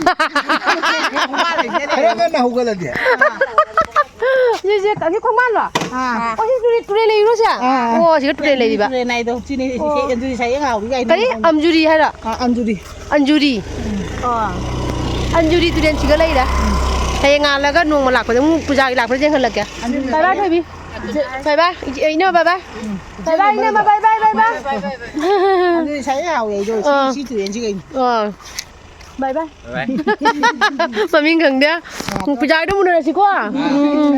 ꯈꯔ ꯉꯟꯅ ꯍꯧꯒꯠꯂꯗꯤ꯫ ꯁꯤꯁꯦ ꯀꯔꯤ ꯈꯣꯡꯕꯥꯟꯂꯣ? ꯑꯥ꯫ ꯑꯣ, ꯁꯤ ꯇꯨꯔꯦꯜ, ꯇꯨꯔꯦꯜ ꯂꯩꯔꯤꯔꯣ ꯁꯦ? ꯑꯥ꯫ ꯑꯣ, ꯁꯤꯒ ꯇꯨꯔꯦꯜ ꯂꯩꯔꯤꯕ꯫ ꯇꯨꯔꯦꯜ ꯍꯥꯏꯗꯣ, ꯁꯤꯅꯤ, ꯁꯤ, ꯑꯣ꯫ ꯑꯗꯨꯗꯤ ꯉꯁꯥꯏ ꯉꯥꯎꯕꯤ ꯀꯥꯏꯅ ꯀꯔꯤ? ꯇꯧꯕꯅꯤ꯫ ꯑꯝꯖꯨꯔꯤ ꯍꯥꯏꯔꯣ? ꯑꯥ, ꯑꯟꯖꯨꯔꯤ꯫ ꯑꯟꯖꯨꯔꯤ꯫ ꯎꯝ꯫ ꯑꯣ꯫ ꯑꯟꯖꯨꯔꯤ ꯇꯨꯔꯦꯜ ꯁꯤꯒ ꯂꯩꯔꯦ꯫ ꯎꯝ꯫ ꯍꯌꯦꯡ ꯉꯥꯜꯂꯒ ꯅꯣꯡꯃ ꯂꯥꯛꯄꯗ ꯑꯃꯨꯛ ꯄꯨꯖꯥꯒꯤ ꯂꯥꯛꯄꯗ ꯌꯦꯡꯍꯜꯂꯛꯀꯦ꯫ ꯑꯟꯖꯨꯔꯤ ꯕꯥꯏ ꯕꯥꯏ ꯂꯩꯔꯦ꯫ ꯊꯣꯏꯕꯤ꯫ ꯕꯥꯏ ꯕꯥꯏ꯫ ꯏꯆꯦ, ꯏꯅꯝꯃ ꯕꯥꯏ ꯕꯥꯏ꯫ ꯎꯝ꯫ ꯕꯥꯏ ꯕꯥꯏ, ꯏꯅꯝꯃ ꯕꯥꯏ ꯕꯥꯏ, ꯕꯥꯏ ꯕꯥꯏ꯫ ꯑꯗꯨꯗꯤ ꯉꯁꯥꯏ ꯉꯥꯎꯋꯦ ꯑꯩꯗꯣ, ꯁꯤ, ꯑꯥ꯫ ꯁꯤ ꯇꯨꯔꯦꯜ ꯁꯤ ꯀꯩꯅꯣ? ꯑꯥ꯫ ꯕꯥꯏ ꯕꯥꯏ꯫ ꯕꯥꯏ ꯕꯥꯏ꯫ ꯃꯃꯤꯡ ꯈꯪꯗꯦ꯫ ꯑꯥ꯫ ꯄꯨꯖꯥꯒꯤꯗ ꯎꯅꯔꯁꯤꯀꯣ꯫ ꯑꯥ꯫ ꯎꯝ, ꯎꯝ꯫